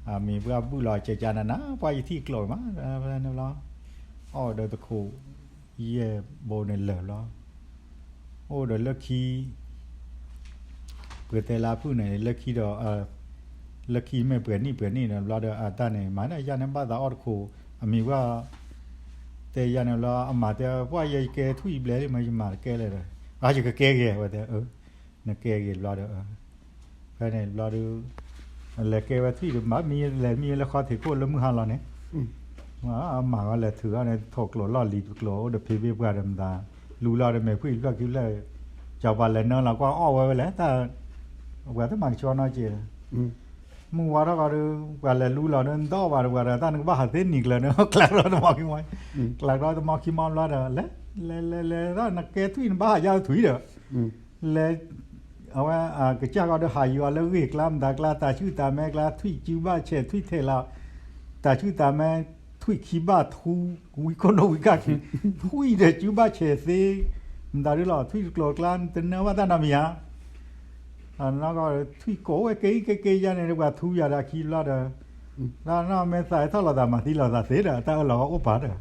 အမံၤပှၢ်ဘုၣ်လီၤကကနနၤ ပှၢ်ယထံၣ်ကျိၤမး, ဘျီ အီၣ်ဒီးတခိး ယဲၢ်ဘိန့ၣ်လၢာ်ဘျီ, အိၣ်ဒီးလၢခံ ပကတဲလၢအဖုၣ်န့ၣ် လၢခံဒီး လၢခံမ့ၢ်ပှဲၤနံၣ်ပှဲၤနံၣ်ဒီးဘျီဒီး အတၢ်န့ၣ် မၤဒၣ်ယါန့ၣ် ဘၣ်သးအီၣ်တခိး အမံၤပှၢ် တဲယါန့ၣ်ဘျီ အမၤတဲ ပှၢ်ယဲယကဲထွံၣ်ဘျဲၣ်လံမး ယမၤတကဲလဲၣ်ဒီး အယကကဲဂ့ၤဝဲတဲ နကဲဂ့ၤဘျီဒီး ဖဲန့ၣ်ဘျီဒီး လဲၤကဲဝဲထွံၣ်ဒီး မၤမံလဲၤမံလၢဃီထံးခိၣ်လၢမုၢ်ဟါလီၤန့ၣ် မၤဂီၤလဲၤထုးဂီၤန့ၣ် ထိၣ်ကျိၤလီၢ်လံၤကျိၤအိၣ်ဒီးဖံးဘ့ၣ်ပှၢ်ဒီးမတၤ လူလီၤဒီးမဲာ်ဖှံၣ်ဖျၢၣ်ခံဖျၢၣ် စီၤပၤလဲၤနၢလီၤကွၢ်အီၣ်ဝဲဝဲလဲၣ် တၢ် ပှၤတမၤကဆှီနီၢ်က့ၤဒီး မုၢ်ဝါထီၣ်ဃီဒီး ပှၤလဲၤလူလီၤဒီး နတအီၣ်ဘၣ်ဒီးပှၤဒီး တၢ်နကဘၣ်ဟးသ့နံၤကျၢၤန့ၣ် ကျးဒီးတမီခံမီ ကျးဒီးတမီခံမီဘျီဒီး လဲၤ လဲၤ လဲၤ လဲၤ နကဲထွံၣ်နဘၣ်ဟးယါထွံၣ်ဒီး လဲၤ အဝဲ ကစၢ်ဃီဒီးဟးယွၤလၢဂ့ၢ်ကျါ မတၤကျါ တၢ်ဆူၣ်တၢ်မဲကျါ ထွံၣ်စုဘၣ်ဆဲး ထွံၣ်ထဲးလီၤ တၢ်ဆူၣ်တၢ်မဲ ထွံၣ်ခံဘၣ်ထူ ဝံခိၣ်ဒိၣ်ဝံကၢ်ခံ ထွံၣ်ဒီးစုဘၣ်ဆဲးသ့ မတၤဒုလီၤ ထွံၣ်တကျိၤတကျါ တနၢဘၣ်တၢ်နီတမံၤဧါ ထွံၣ်ကိးဝဲက့ၤက့ၤက့ၤယါန့ၣ် ပှၤထူယၤဒီးအခံဘျီဒီး တၢ်နီၢ်မ့ၢ်သးဟဲထီၣ်လိာ်သးမၤသံလိာ်သးသ့ဒီး တၢ်အၢၣ်လီၤအိၣ်ပာ်ဒီး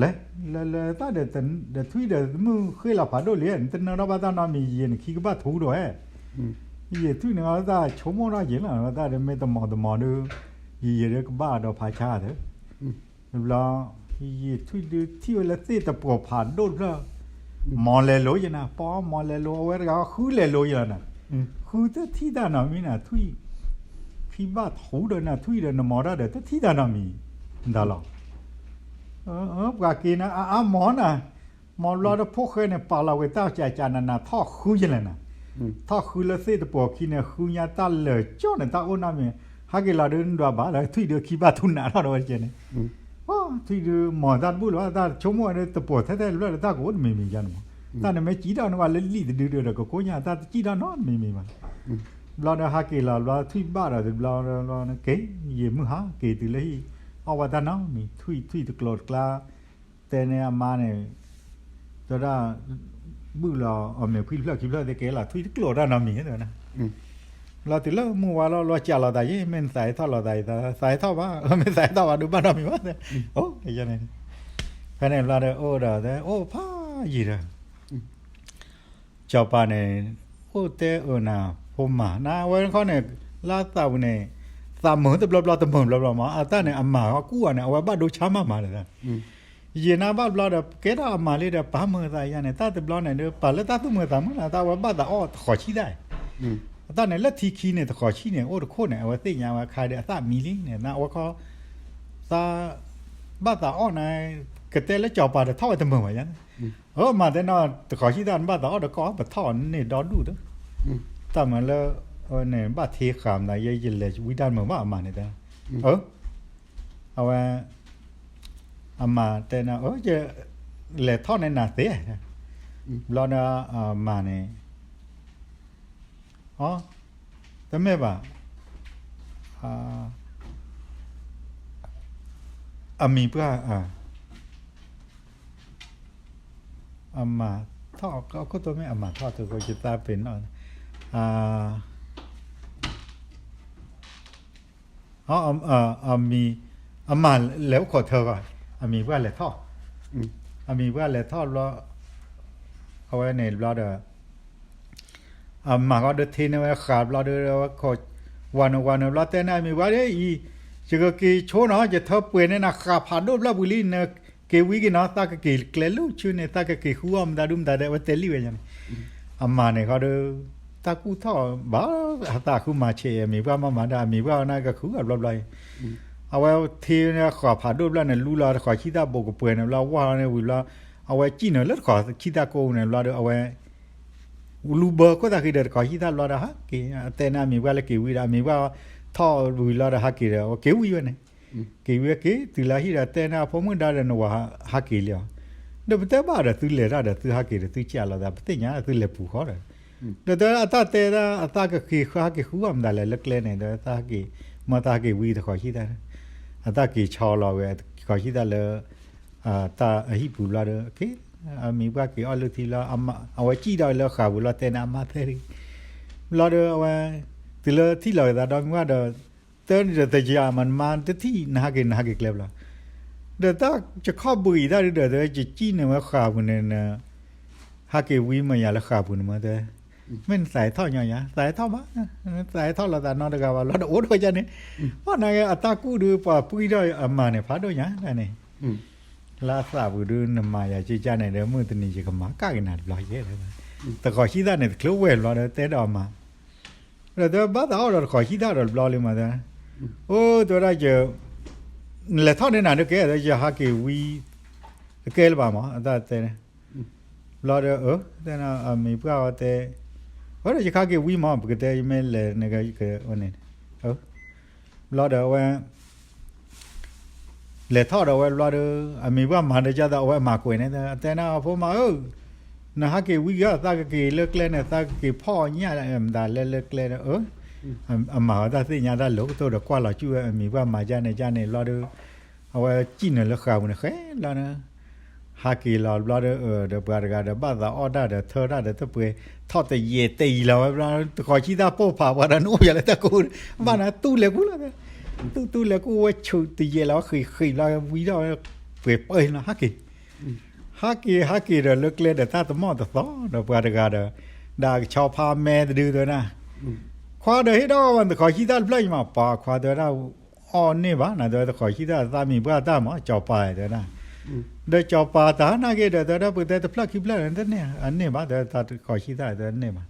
လဲၤ လဲၤ လဲၤ တၢ်ဒီး ဒီးထွံၣ်ဒီးမုၢ်ဃ့လီၤဖးဒိၣ်လံ တနၢထီၣ်ဘၣ်တၢ်နီတမံၤ ယံာ်န့ၣ်ခံကဘၣ်ထူဒီးဝဲ ယံာ်ထွံၣ်န့ၣ်တၢ်ဆိကမိၣ်ထီၣ်ယံာ်လီၤ တၢ်ဒီးမ့ၢ်တမီၤတမီၤဒီး ယံာ်ယံာ်ဒီးကဘၣ်ဒီးဖးဆါဒီး တဘျီ ယံာ်ထွံၣ်ဒုးထံၣ်ဝဲလၢသ့ၣ်တပှီၤဖးဒိၣ်တဖျၢၣ် မီၤလဲၤလိၤယဲနၤ ပီမီၤလဲၤလိၤ အဝဲတဂၤဃုလဲၤလိၤယဲလီၤနၤ ဃုတထံၣ်တၢ်နီတမံၤနၤ ထွံၣ် ခံဘၣ်ထူဒီးနၤ ထွံၣ်ဒီးနမီၤတၢ်ဒီးတထံၣ်တၢ်နီတမံၤ ဒၣ်လီၤ ပှၤက့ၤနၤ အါအါမီၤနၤ မီၤဘျီဒီးဖိၣ်ဃဲန့ၣ် ပာ်လီၤဝဲတၢ်ကကနနၤ ထီၣ်ဃုယဲလဲၣ်နၤ ထီၣ်ဃုလၢသ့ၣ်တပှီၤခံန့ၣ် ဃုညါတၢ်လၢာ်ကၠီန့ၣ် တၢ်အိၣ်နီတမံၤ ဟဲက့ၤလီၤဒီးနဒွးဘၣ်လၢ ထွံၣ်ဒီးခံဘၣ်ထူနးထီၣ်ဒီးဝဲတကဲန့ၣ် ထွံၣ်ဒုးမီၤတၢ်တဘူၣ်လၢၤဘၣ် တၢ်ဆိကမိၣ်ဝဲဒီးတပှီၤထဲထဲတဖျၢၣ်ဒီး တၢ်ကအိၣ်တမံၤမံၤယါန့ၣ်မး တၢ်န့ၣ်မ့ၢ်စံးထီၣ်န့ၢ်ဝဲလၢလံာ်တဒုဒီး ကကိညါ တၢ်တစံးထီၣ်နီတမံၤမံၤဘၣ် ဘျီဒီးဟးက့ၤလီၤဘျီ ထွံၣ်ဘၣ်ဒီးတဘျီ က့ၤ ယံာ်မုၢ်ဟါ က့ၤတုၤလၢဟံၣ် အီၣ်ဝဲတၢ်နီတမံၤ ထွံၣ် ထွံၣ်တကျိၤတကျါ တဲန့ၢ်အမါန့ၣ် တဲဒၣ် ဘုၣ်လီၤအီၤမဲာ်ဖှံဖျၢၣ်ခံဖျၢၣ်သ့ကဲလီၤ ထွံၣ်တကျိၤတၢ်နီတမံၤ တဲဝဲဒၣ် လီၤတုၤလၢမုၢ်ဝါလီၤ လီၤကးလိာ်သးယဲ မ့ၢ်နသးဟဲထီၣ်လိာ်သးအံၤ သးဟဲထီၣ်ဘၣ် မ့ၢ်သးဟဲထီၣ်ဘၣ်ဒုးဘၣ်နီတမံၤဘၣ် အိၣ် ဖဲန့ၣ်ဘျီဒီး အိၣ်ဒီး အိၣ်ဖးယံာ်ဒီး စီၤပၤန့ၣ် အိၣ်တဲအၢနၤ ဖိမၤ နအဝဲခီန့ၣ် လၢသးပူၤန့ၣ် သးမုာ်တဘျီဘျီ တမုာ်ဘျီဘျီမး အတၢ်န့ၣ် အမၤဟီၣ်ကူၣ်အီၤန့ၣ် အဝဲဘၣ်ဒိဆါမးမးဒီး ယံာ်နၤဘၣ်ဘျီဒီး ကဲထီၣ်အမၤလံဒီး ပာ်မုာ်သးယါန့ၣ် တၢ်တဘျီန့ၣ်ဒီး ပာ်လၢတၢ်သူၣ်မုာ်သးမုာ်လၢ တၢ်အဝဲဘၣ်သးအီၣ်တဃီၤဆံၣ်တၢ် အတၢ်န့ၣ် လၢထံခံန့ၣ် တဃီၤဆံၣ်န့ၣ် အိၣ်တခိၣ်န့ၣ် အဝဲသ့ၣ်ညါဝဲခါဒီး အသၣ်မံလံန့ၣ် နအဝဲခီ သး ဘၣ်သးအီၣ်န့ၣ် ကတဲလၢစီၤပၤတထီၣ်ဝဲတမုာ်ဘၣ်ယါန့ၣ် အမၤတဲနီၤ တဃီၤဆံၣ်တၢ် နဘၣ်သးအီၣ်ဒီးကီၢ် ပထီၣ်န့ၢ်ဒီဒူၣ်ဒီး တၢ်မၤလၢ န့ၣ် ဘၣ်ထံဃာ်မး ယဲယလဲၤဝံတၢ်မုာ်ဘၣ်အမၤန့ၣ်တဲ အဝဲ အမၤတဲနီၤ လဲၤထီၣ်န့ၢ်နၤသ့ ဘျီဒီး အမၤန့ၣ် အ တမ့ၢ်ဘၣ် အမံၤပှၢ် အမၤထီၣ် ခိၣ်တိမ့ၢ်အမၤထီၣ်တဂီၤ ယသးပ့ၤနီၣ် အမံၤ အမၤလဲၤအိၣ်ခိးထၢဂီၢ် အမံၤပှၢ်လဲၤထီၣ် အမံၤပှၢ်လဲၤထီၣ်ဘျီ အဝဲန့ၣ်ဘျီဒီး အမၤဃီဒီးထံန့ၢ်ဝဲဃာ်ဘျီဒီး ဝၤနုာ်ဝၤနုာ်ဘျီတဲန့ၣ် အမံၤပှၢ်ဒ်အံၤ ယကက့ၤဆိနီၤ ယထၢပှဲၤန့ၢ်နၤ ဃၣ်ဖးဒိၣ်ဖျၢၣ်ပူၤလံ နက့ၤဝံၤက့ၤနီၤ သးကက့ၤကျဲလၢဆူန့ၣ် သးကက့ၤဃုအီၣ်မတၤဒုမတၤဒဲး အဝဲတဲလံဝဲန့ၣ်. အမၤန့ၣ်ဃီဒီး တၢ်ကူၣ်ထီၣ်ဘၣ် အသးဃုမၤဆဲး အမံၤပှၢ်မၤမၤဒီး အမံၤပှၢ်အီၤန့ၣ်ကဃုအီၤဘျီဘျီအံၤ အဝဲထံဃၣ်ဖးဒိၣ်ဖျၢၣ်န့ၣ် လူလီၤတခီၣ်ဆံသၣ်ဘိးကပှဲၤန့ၣ်ဘျီ ဝါန့ၣ်ဝံၤဘျီ အဝဲစံၣ်နုာ်လၢတခီၣ်ဆံသၣ်ကိးန့ၣ်ဘျီဒီး အဝဲ လူဘၢခိၣ်သးဃံဒီးတခီၣ်ဆံသၣ်ဘျီဒီးဟးက့ၤ အတဲန့ၣ်အမံၤပှၢ်လၢက့ၤဝံၤဒီး အမံၤပှၢ်ထီၣ်ဝံၤလီၤဒီး ဟးက့ၤဒီး အဝဲက့ၤဝံၤဝဲန့ၣ် က့ၤဝံၤက့ၤတုၤလၢဟံၣ်ဒီး တဲန့ၣ်အဖိမုၣ်ဒါဒီး နဝၤဟးက့ၤလံအီၤ ဒီးပတဲဘၣ်ဒီး သုလဲၤတၢ်ဒီးသုဟးက့ၤဒီး သုကးလိာ်သး ပသ့ၣ်ညါသုလဲၤပူၤဃီဒီး ဒီးတၢ်အတၢ်တဲဒၣ် အသးကက့ၤဟးက့ၤဃုအီၣ်မတၤလဲၣ်လၢကျဲန့ၣ် ဒီးသးဟးက့ၤ မ့ၢ်သးဟးက့ၤဝံၤတခီၣ်ဆံသၣ် အတၢ်က့ၤဆီလီၤဝဲ တခီၣ်ဆံသၣ်လၢ တၢ်အဟံၣ်ပူၤဘျီဒီး အမံၤပှၢ်က့ၤအီၣ်လုၢ်ထံလီၤ အဝဲစံၣ်ဒီးလၢဃၣ်ပူၤလီၤ တဲန့ၣ်အမါသဲဒၣ် ဘျီဒီးအဝဲ တုၤလၢထံၣ်လီၤက့ၤသးဒီမုၢ်ဝါဒီး တဲန့ၣ်ဒီးတယၤမး နမါတထံၣ် နဟးက့ၤ နဟးက့ၤကျဲဘျီ ဒီးတၢ်ယခီၣ်ဘှံးအံၤတၢ်ဒုဒီး တဲဝဲ ယစံၣ်န့ၢ်ဝဲဃၣ်ပူၤန့ၣ် ဟးက့ၤဝံၤမ့ၢ်ယၤလၢဃၣ်ပူၤန့ၣ်မ့ၢ်တဲ မ့ၢ်နသးဟဲထီၣ်ညီယၤ သးဟဲထီၣ်ဘၣ် သးဟဲထီၣ်လိာ်သးနီတဂၤဘၣ် လီၤဒီးအိၣ်ဒီးယၤန့ၣ် ဘၣ်နာ်က့ အတၢ်ကူၣ်ဒုပှၤပှံၢ်ထီၣ်အမၤန့ၣ် ဖးဒိၣ်ညါတၢ်န့ၣ် လၢအသးပူၤဒု နမၤယၤက့ၤကၢ်န့ၣ်ဒီး မုၢ်တနံၤယကမၤကၣ်က့ၤနၤတဘျီယဲၢ် တခီၣ်ဆံသၣ်န့ၣ် တချုးဝဲၢ်ဘျီဒီး တဲဒီးအမါ ဒီးတဲဘၣ်သးအီၣ်ဒီးတခီၣ်ဆံသၣ်ဒီးတဘျီလံမးတဲ အိၣ်တဲဝဲဒၣ်ယ နလဲၤထီၣ်န့ၢ်နၤဒုးကဲ ယဟးက့ၤဝံၤ တကဲလၢၤဘၣ်မး အတၢ်တဲန့ၣ် ဘျီဒီး အမံၤပှၢ်အီၤတဲ အဝဲဒီးယဟးက့ၤဝံၤမး ပကတဲယမ့ၢ်လဲၤန့ၣ် ဝဲန့ၣ် ဘျီဒီးအဝဲ လဲၤထီၣ်ဒီးအဝဲဘျီဒီး အမံၤပှၢ်မၤဒီးကၢ်သး အဝဲအမၤကွဲးန့ၣ် အတဲန့ၣ် အဖိမါဧၢ, နဟးက့ၤဝံၤက့ၤ သးကက့ၤလၢကျဲန့ၣ် သးကက့ၤဖီၣ်ညၣ်မတၤလဲၣ်လၢကျဲဒီး အမၤဝဲတၢ်သ့ၣ်ညါတၢ်လၢကတိၢ်ဒီး ကွၢ်လီၤစုၣ်ဝဲ အမံၤပှၢ်မၤကၢ်န့ၣ်ကၢ်န့ၣ်ဘျီဒီး အဝဲစံၣ်နုာ်လၢဃာ်ပူၤန့ၣ်ဃဲလီၤန့ၣ် ဟးက့ၤလီၤဘျီဒီး ဒီးပှၤတဂၤဒီးဘၣ်သးအီၣ်တၢ်ဒီးထၢတၢ်ဒီးတပှဲၤ ထီၣ်တယဲၢ်တယံာ်လီၤဝဲဘျီ တခီၣ်ဆံတၢ်ပိၢ်ဖးပှၤဒီးနအိၣ်ယၤလၢတၢ်ကိး ဘၣ်နၤတူၢ်လဲၤကူၣ်လီၤ တူၢ်တူၢ်လဲၤကူၣ်ဝဲဆူးတယဲၢ်လီၤဝဲဃံးဃံးလီၤဝံၤဒီးဝဲပှဲၤပၢၢ်လီၤ ဟးက့ၤ ဟးက့ၤဟးက့ၤဒီးလၢကျဲဒီးတၢ်တမီၢ်တသီဒီးပှၤတဂၤဒီး ဒၣ်ကဆီဖးမဲတဒုတဲဝဲဒၣ် ခွါဒီးဟ့ၣ်ဒီးဝဲတခီၣ်ဆံတၢ်တဖျၢၣ်အံၤမး ပှၤခွါတဲဝဲဒၣ် အီၣ်န့ၢ်ဘၣ်နၤတဲဝဲတခီၣ်ဆံတၢ်သးမံၤပှၢ်တၢ်မး ကၠီၤပၤတဲဝဲဒၣ် ဒီးကၠီၤပၤတဟါနာ်က့ဒီးတဲဝဲဒၣ် ပတဲတဖျၢၣ်ခံဖျၢၣ်န့ၣ် တန့ၢ်အန့ၢ်ဘၣ်တဲဝဲတခီၣ်ဆံတၢ်တဲဝဲန့ၢ်ဘၣ်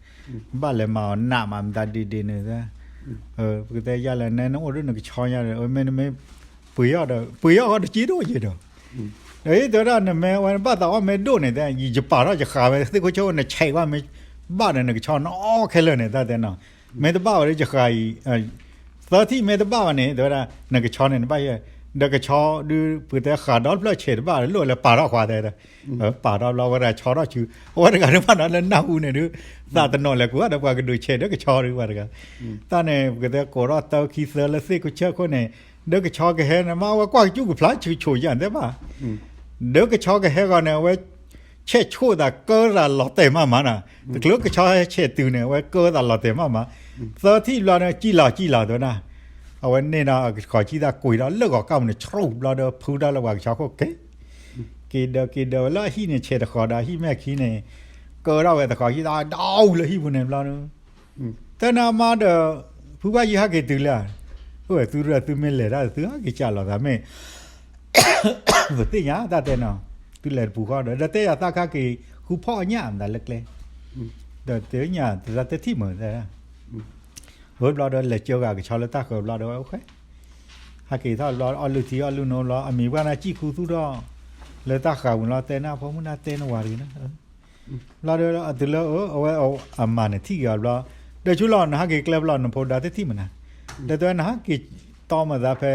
ဘၣ်လဲၤမၤအီၤနးမးမတၤဒ့ဒ့န့ၣ်တဲ ပကတဲယၤလဲၣ် နဲနအိၣ်ဒ်နကဆီညါဒီး မ့ၢ်နမ့ၢ်ပှ့ၤအီၣ်ဒီး ပှ့ၤအီၣ်ဃီတက့ၢ်ဒိၣ်ယဲၢ်ဒီး ဒီးတဲဝဲဒၣ်နမ့ၢ်ဝဲဘၣ်သးအီၣ်မ့ၢ်ဒိၣ်န့ၣ် တဲ ယပာ်ထီၣ်ယဃာ်ဝဲသ့ၣ်ခိၣ်ဆၢ နဆဲးကွၢ်မ့ၢ်ဘၣ်ဒီးနကဆီနအီၣ်ခဲလၢာ်န့ၣ် တၢ်တဲနီၤ မ့ၢ်တဘၣ်ဝဲဒီးယဃာ်အံၤ သၢထံၣ်မ့ၢ်တဘၣ်ဘၣ်န့ၣ် တဲဝဲဒၣ် နကဆီန့ၣ်နဘၣ်ယဲၢ် ဒီးကဆီဒုး ပကတဲဃာ်ဒီဖျၢၣ်ဆဲးတဘၣ်ဒီး လိၣ်လၢပာ်ထီၣ်ဃီတဲ ပာ်ထီၣ်ဘျီဝဲတဂၤဆီထီၣ်ဆူ အဝဲတဂၤဒုးဘၣ်နီၤလၢနၢ်ဟူန့ၣ်ဒုး သးတနီၤလဲၤကွၢ်ဒီးပှၤကဒုးဆဲးဒီးကဆီဒုးဝဲတဂၤ တၢ်န့ၣ် ပကတဲကိးထီၣ်တၢခံသၢလၢသ့ၣ်ခိၣ်ဆၢခိၣ်န့ၣ် ဒီးကဆီကဟဲန့ၣ် မ့ၢ်အဝဲကွၢ်ကစူၣ်ကဖျါဆူးဆိးယၤတဲဘၣ် ဒီးကဆီကဟဲဂီၤန့ၣ် အဝဲ ဆဲးဆိၣ်သးကၢသးလီၤတဲာ်မးမးနီၤ တချုးကဆီဟဲဆဲးတုၤန့ၣ် အဝဲကၢသးလီၤတဲာ်မးမး သၢထံၣ်ဘျီန့ၣ် ကံၣ်လီၤကံၣ်လီၤတဲဝဲဒၣ် အဝဲန့ၢ်ဒီးတခီၣ်ဆံတၢ်ကွံာ်ဒီးလၢဂီၤကၢ်ပူၤန့ၣ် ဆြူးဘျီဒီးဖုတၢ်လၢပှၤကဆီခိၣ်က့ၤ က့ၤဒီးက့ၤဒီးဝဲလၢအဟံၣ်န့ၣ် ဆဲးတဃီၤဒီးအဟံၣ်မဲာ်ခံန့ၣ် ကၢထီၣ်ဝဲတခီၣ်ဆံတၢ် ဒီးလၢဟံၣ်ပူၤန့ၣ်ဘျီန့ၣ် တဲနၤမါဒီး ဖုဘၣ်ယံၤဟဲက့ၤတုၤလၢ အိၣ်ဝဲသုဒီးသုမ့ၢ်လဲၤတၢ်သုဟဲက့ၤကၢ်လီၤသးမ့ၢ် ပသ့ၣ်ညါတၢ်တဲနီၤ သုလဲၤတပူၤဃီဒီး ဒီးတဲယၤသးခါက့ၤ ဃုဖီၣ်ညၣ်မတၤလၢကျဲ ဒီးတဲညၣ်တၢ်တထံၣ်မုာ်တဲ ဝဲဘျီဒီးလဲၤကၢဂၤကဆီလၢတၢ်ဃၢၤဘျီဒီးဝဲအိၣ်ဃဲ ဟဲက့ၤထီၣ်ဘျီအီၣ်လုၢ်ထံအီၣ်လုၢ်နိဘျီ အမံၤပှၢ်နၢ်စံၣ်ခူသူၣ်ထီၣ် လၢတၢ်ဃၢၤပူၤလီၤ တဲနၢ်ဖိမုၣ်နၢ်တဲနဝၤတဂ့ၤနီၤ ဘျီဒီးတုၤလၢအဝဲအမၤန့ၣ် ထံၣ်က့ၤအီၤဘျီ ဒီးဆူလီၤနဟဲက့ၤကျဲဘျီ နဖိဒါတထံၣ်မနၤ ဒီးတဲနဟဲက့ၤတီမသးဖဲ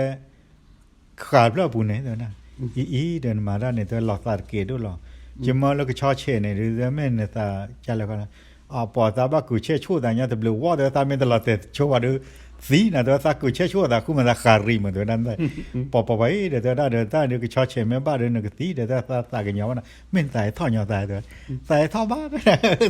ဃာ်ဖျၢၣ်ပူၤန့ၣ် တဲဝဲဒၣ် အံၤအံၤဒီးနမၤတၢ်န့ၣ် တဲလီၤသးတကဲးဒိၣ်လီၤ ယမၢလၢကဆီဆဲးန့ၣ် ဒုးမ့ၢ်နသးကလဲၣ်ဃီ အပှၤသးဘၣ်ကုာ်ဆဲးဆိၣ်သးညါတဘျုးဝီၣ် တဲသးမ့ၢ်တလီၤတဲာ်ဆိဝဲဒီး သံနၤ တဲသးကုာ်ဆဲးဆိၣ်သး ဃုမၤသးဃာ်ရံၣ်မး တဲဝဲဒၣ် ပှၤပှၤပှၤအံၤ ဒီးတဲဝဲဒၣ်ဒီး တၢ်ဒုးကဆီဆဲးမ့ၢ်ဘၣ်ဒီး နကသံ ဒီးတၢ်သးသးကညီၤဝဲနီၤ မ့ၢ်နသးဟဲထီၣ်ညီသး တဲဝဲ သးဟဲထီၣ်ဘၣ် သး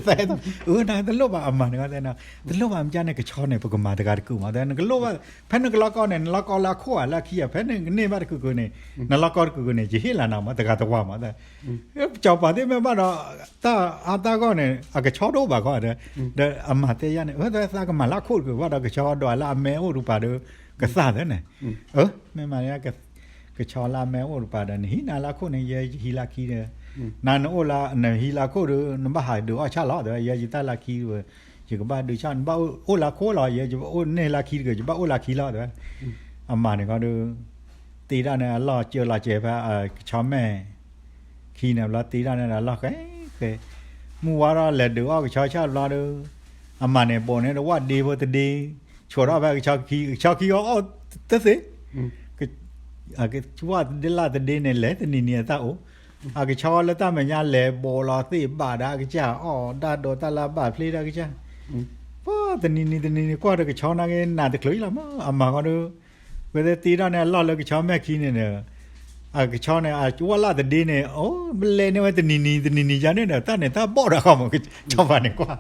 ဟဲထီၣ် အၢ နတလိၣ်ဘၣ်အမၤန့ၣ် တလိၣ်ဘၣ်မ့ၢ်ကန့ၣ် ကဆီန့ၣ် ပကမၤတဂၤတကုာ်မး တဲ နကလိၣ်ဘၣ် ဖဲနကလီကီန့ၣ် နလီကီလၢအခိၣ်ဧါ လၢအခံဧါ ဖဲနကန့ၢ်ဘၣ်တကုာ်ကုာ်န့ၣ် နလီကီတကုာ်ကုာ်န့ၣ် ယဟ့ၣ်လီၤနၤမး တဂၤတဝၤမး တဲ ကၠီၤပၤသ့ၣ်မ့ၢ်ဘၣ်ဒီး တၢ်အါတၢ်ဂီၢ်န့ၣ် အကဆီတအိၣ်ဘၣ်ဃီ ဒီးအမၤတဲယၤန့ၣ် အၢ တဲ သးကမၤလၢအခိၣ်တကုာ်ဘၣ်ဒီး ကဆီဒီးလၢအမဲအိၣ်တပၤဒီး ကသၣ်သၢန့ၣ်, မ့ၢ်မၤန့ၣ် ကဆီလၢအမဲအိၣ်တပၤဒီး နဟံးနၤလၢခိၣ်န့ၣ် ယဲယဟံးလၢခံဒီး, နၤနအိၣ်လၢ နဟံးလၢခိၣ်ဒီး နဘၣ်ဟးဒုးအီၣ်ဆၣ်လီၤ တဲဝဲ, ယဲယတၢ်လၢခံဝဲ, ယကဘၣ်ဒုးဆၣ် နဘၣ်အိၣ်လၢခိၣ်လီၤ, ယဲယအိၣ်န့ၢ်လၢခံတဂ့ၤ ယဘၣ်အိၣ်လၢခံလီၤ တဲဝဲ. အမၤန့ၣ်ခီဒီး တ့ဒၣ်န့ၣ် အလီၢ်ကၢလီၤစဲးဖဲ ကဆီမဲာ် ခံန့ၣ်ဘျီ တ့ဒၣ်န့ၣ်ဒီး အလီၢ်ဃဲဃဲ, မုၢ်ဝါထီၣ်လဲၤဒုးအီၣ်ကဆီဆၣ်ဘျီဒီး အမၤန့ၣ် ဘိးန့ၣ်ဒီး ဝၣ်ဒ့ဖိတဒ့, ဆိးထီၣ်ဖဲကဆီခံ, ကဆီခံအီၣ်အီၣ်တသ့, ဝၣ်ဒ့လၢ်တဒ့န့ၣ် လဲၤတနံၤနံၤအတၢ်အိၣ်, အကဆီလၢတၢ်မဲာ်ညါလဲၤဘိးလီၤသ့ၣ်ဘၣ်ဒီး အကစၢ်အီၣ်ဒၣ်ဒီးတၢ်လၢဘၣ်ဖျ့ဒၣ်ကစၢ်, ပှၤတနံၤနံၤတနံၤနံၤ ကွၢ်ဒီးကဆီနာ်က့ နးတချုးလီၤမး, အမၤဃီဒီး ဝဲသ့ၣ်တ့ထီၣ်န့ၣ် အလီၢ်လၢကဆီမဲာ်ခံန့ၣ်ဒီး အကဆီန့ၣ် အဝၣ်လၢ်တဒ့န့ၣ် အိၣ်ဘျဲၣ်န့ၢ်ဝဲတနံၤနံၤတနံၤနံၤယါန့ၣ်ဒီး တၢ်န့ၣ်တၢ်ဘီၣ်ဒီးဃီမး, စီၤပၤန့ၣ်ကွၢ်,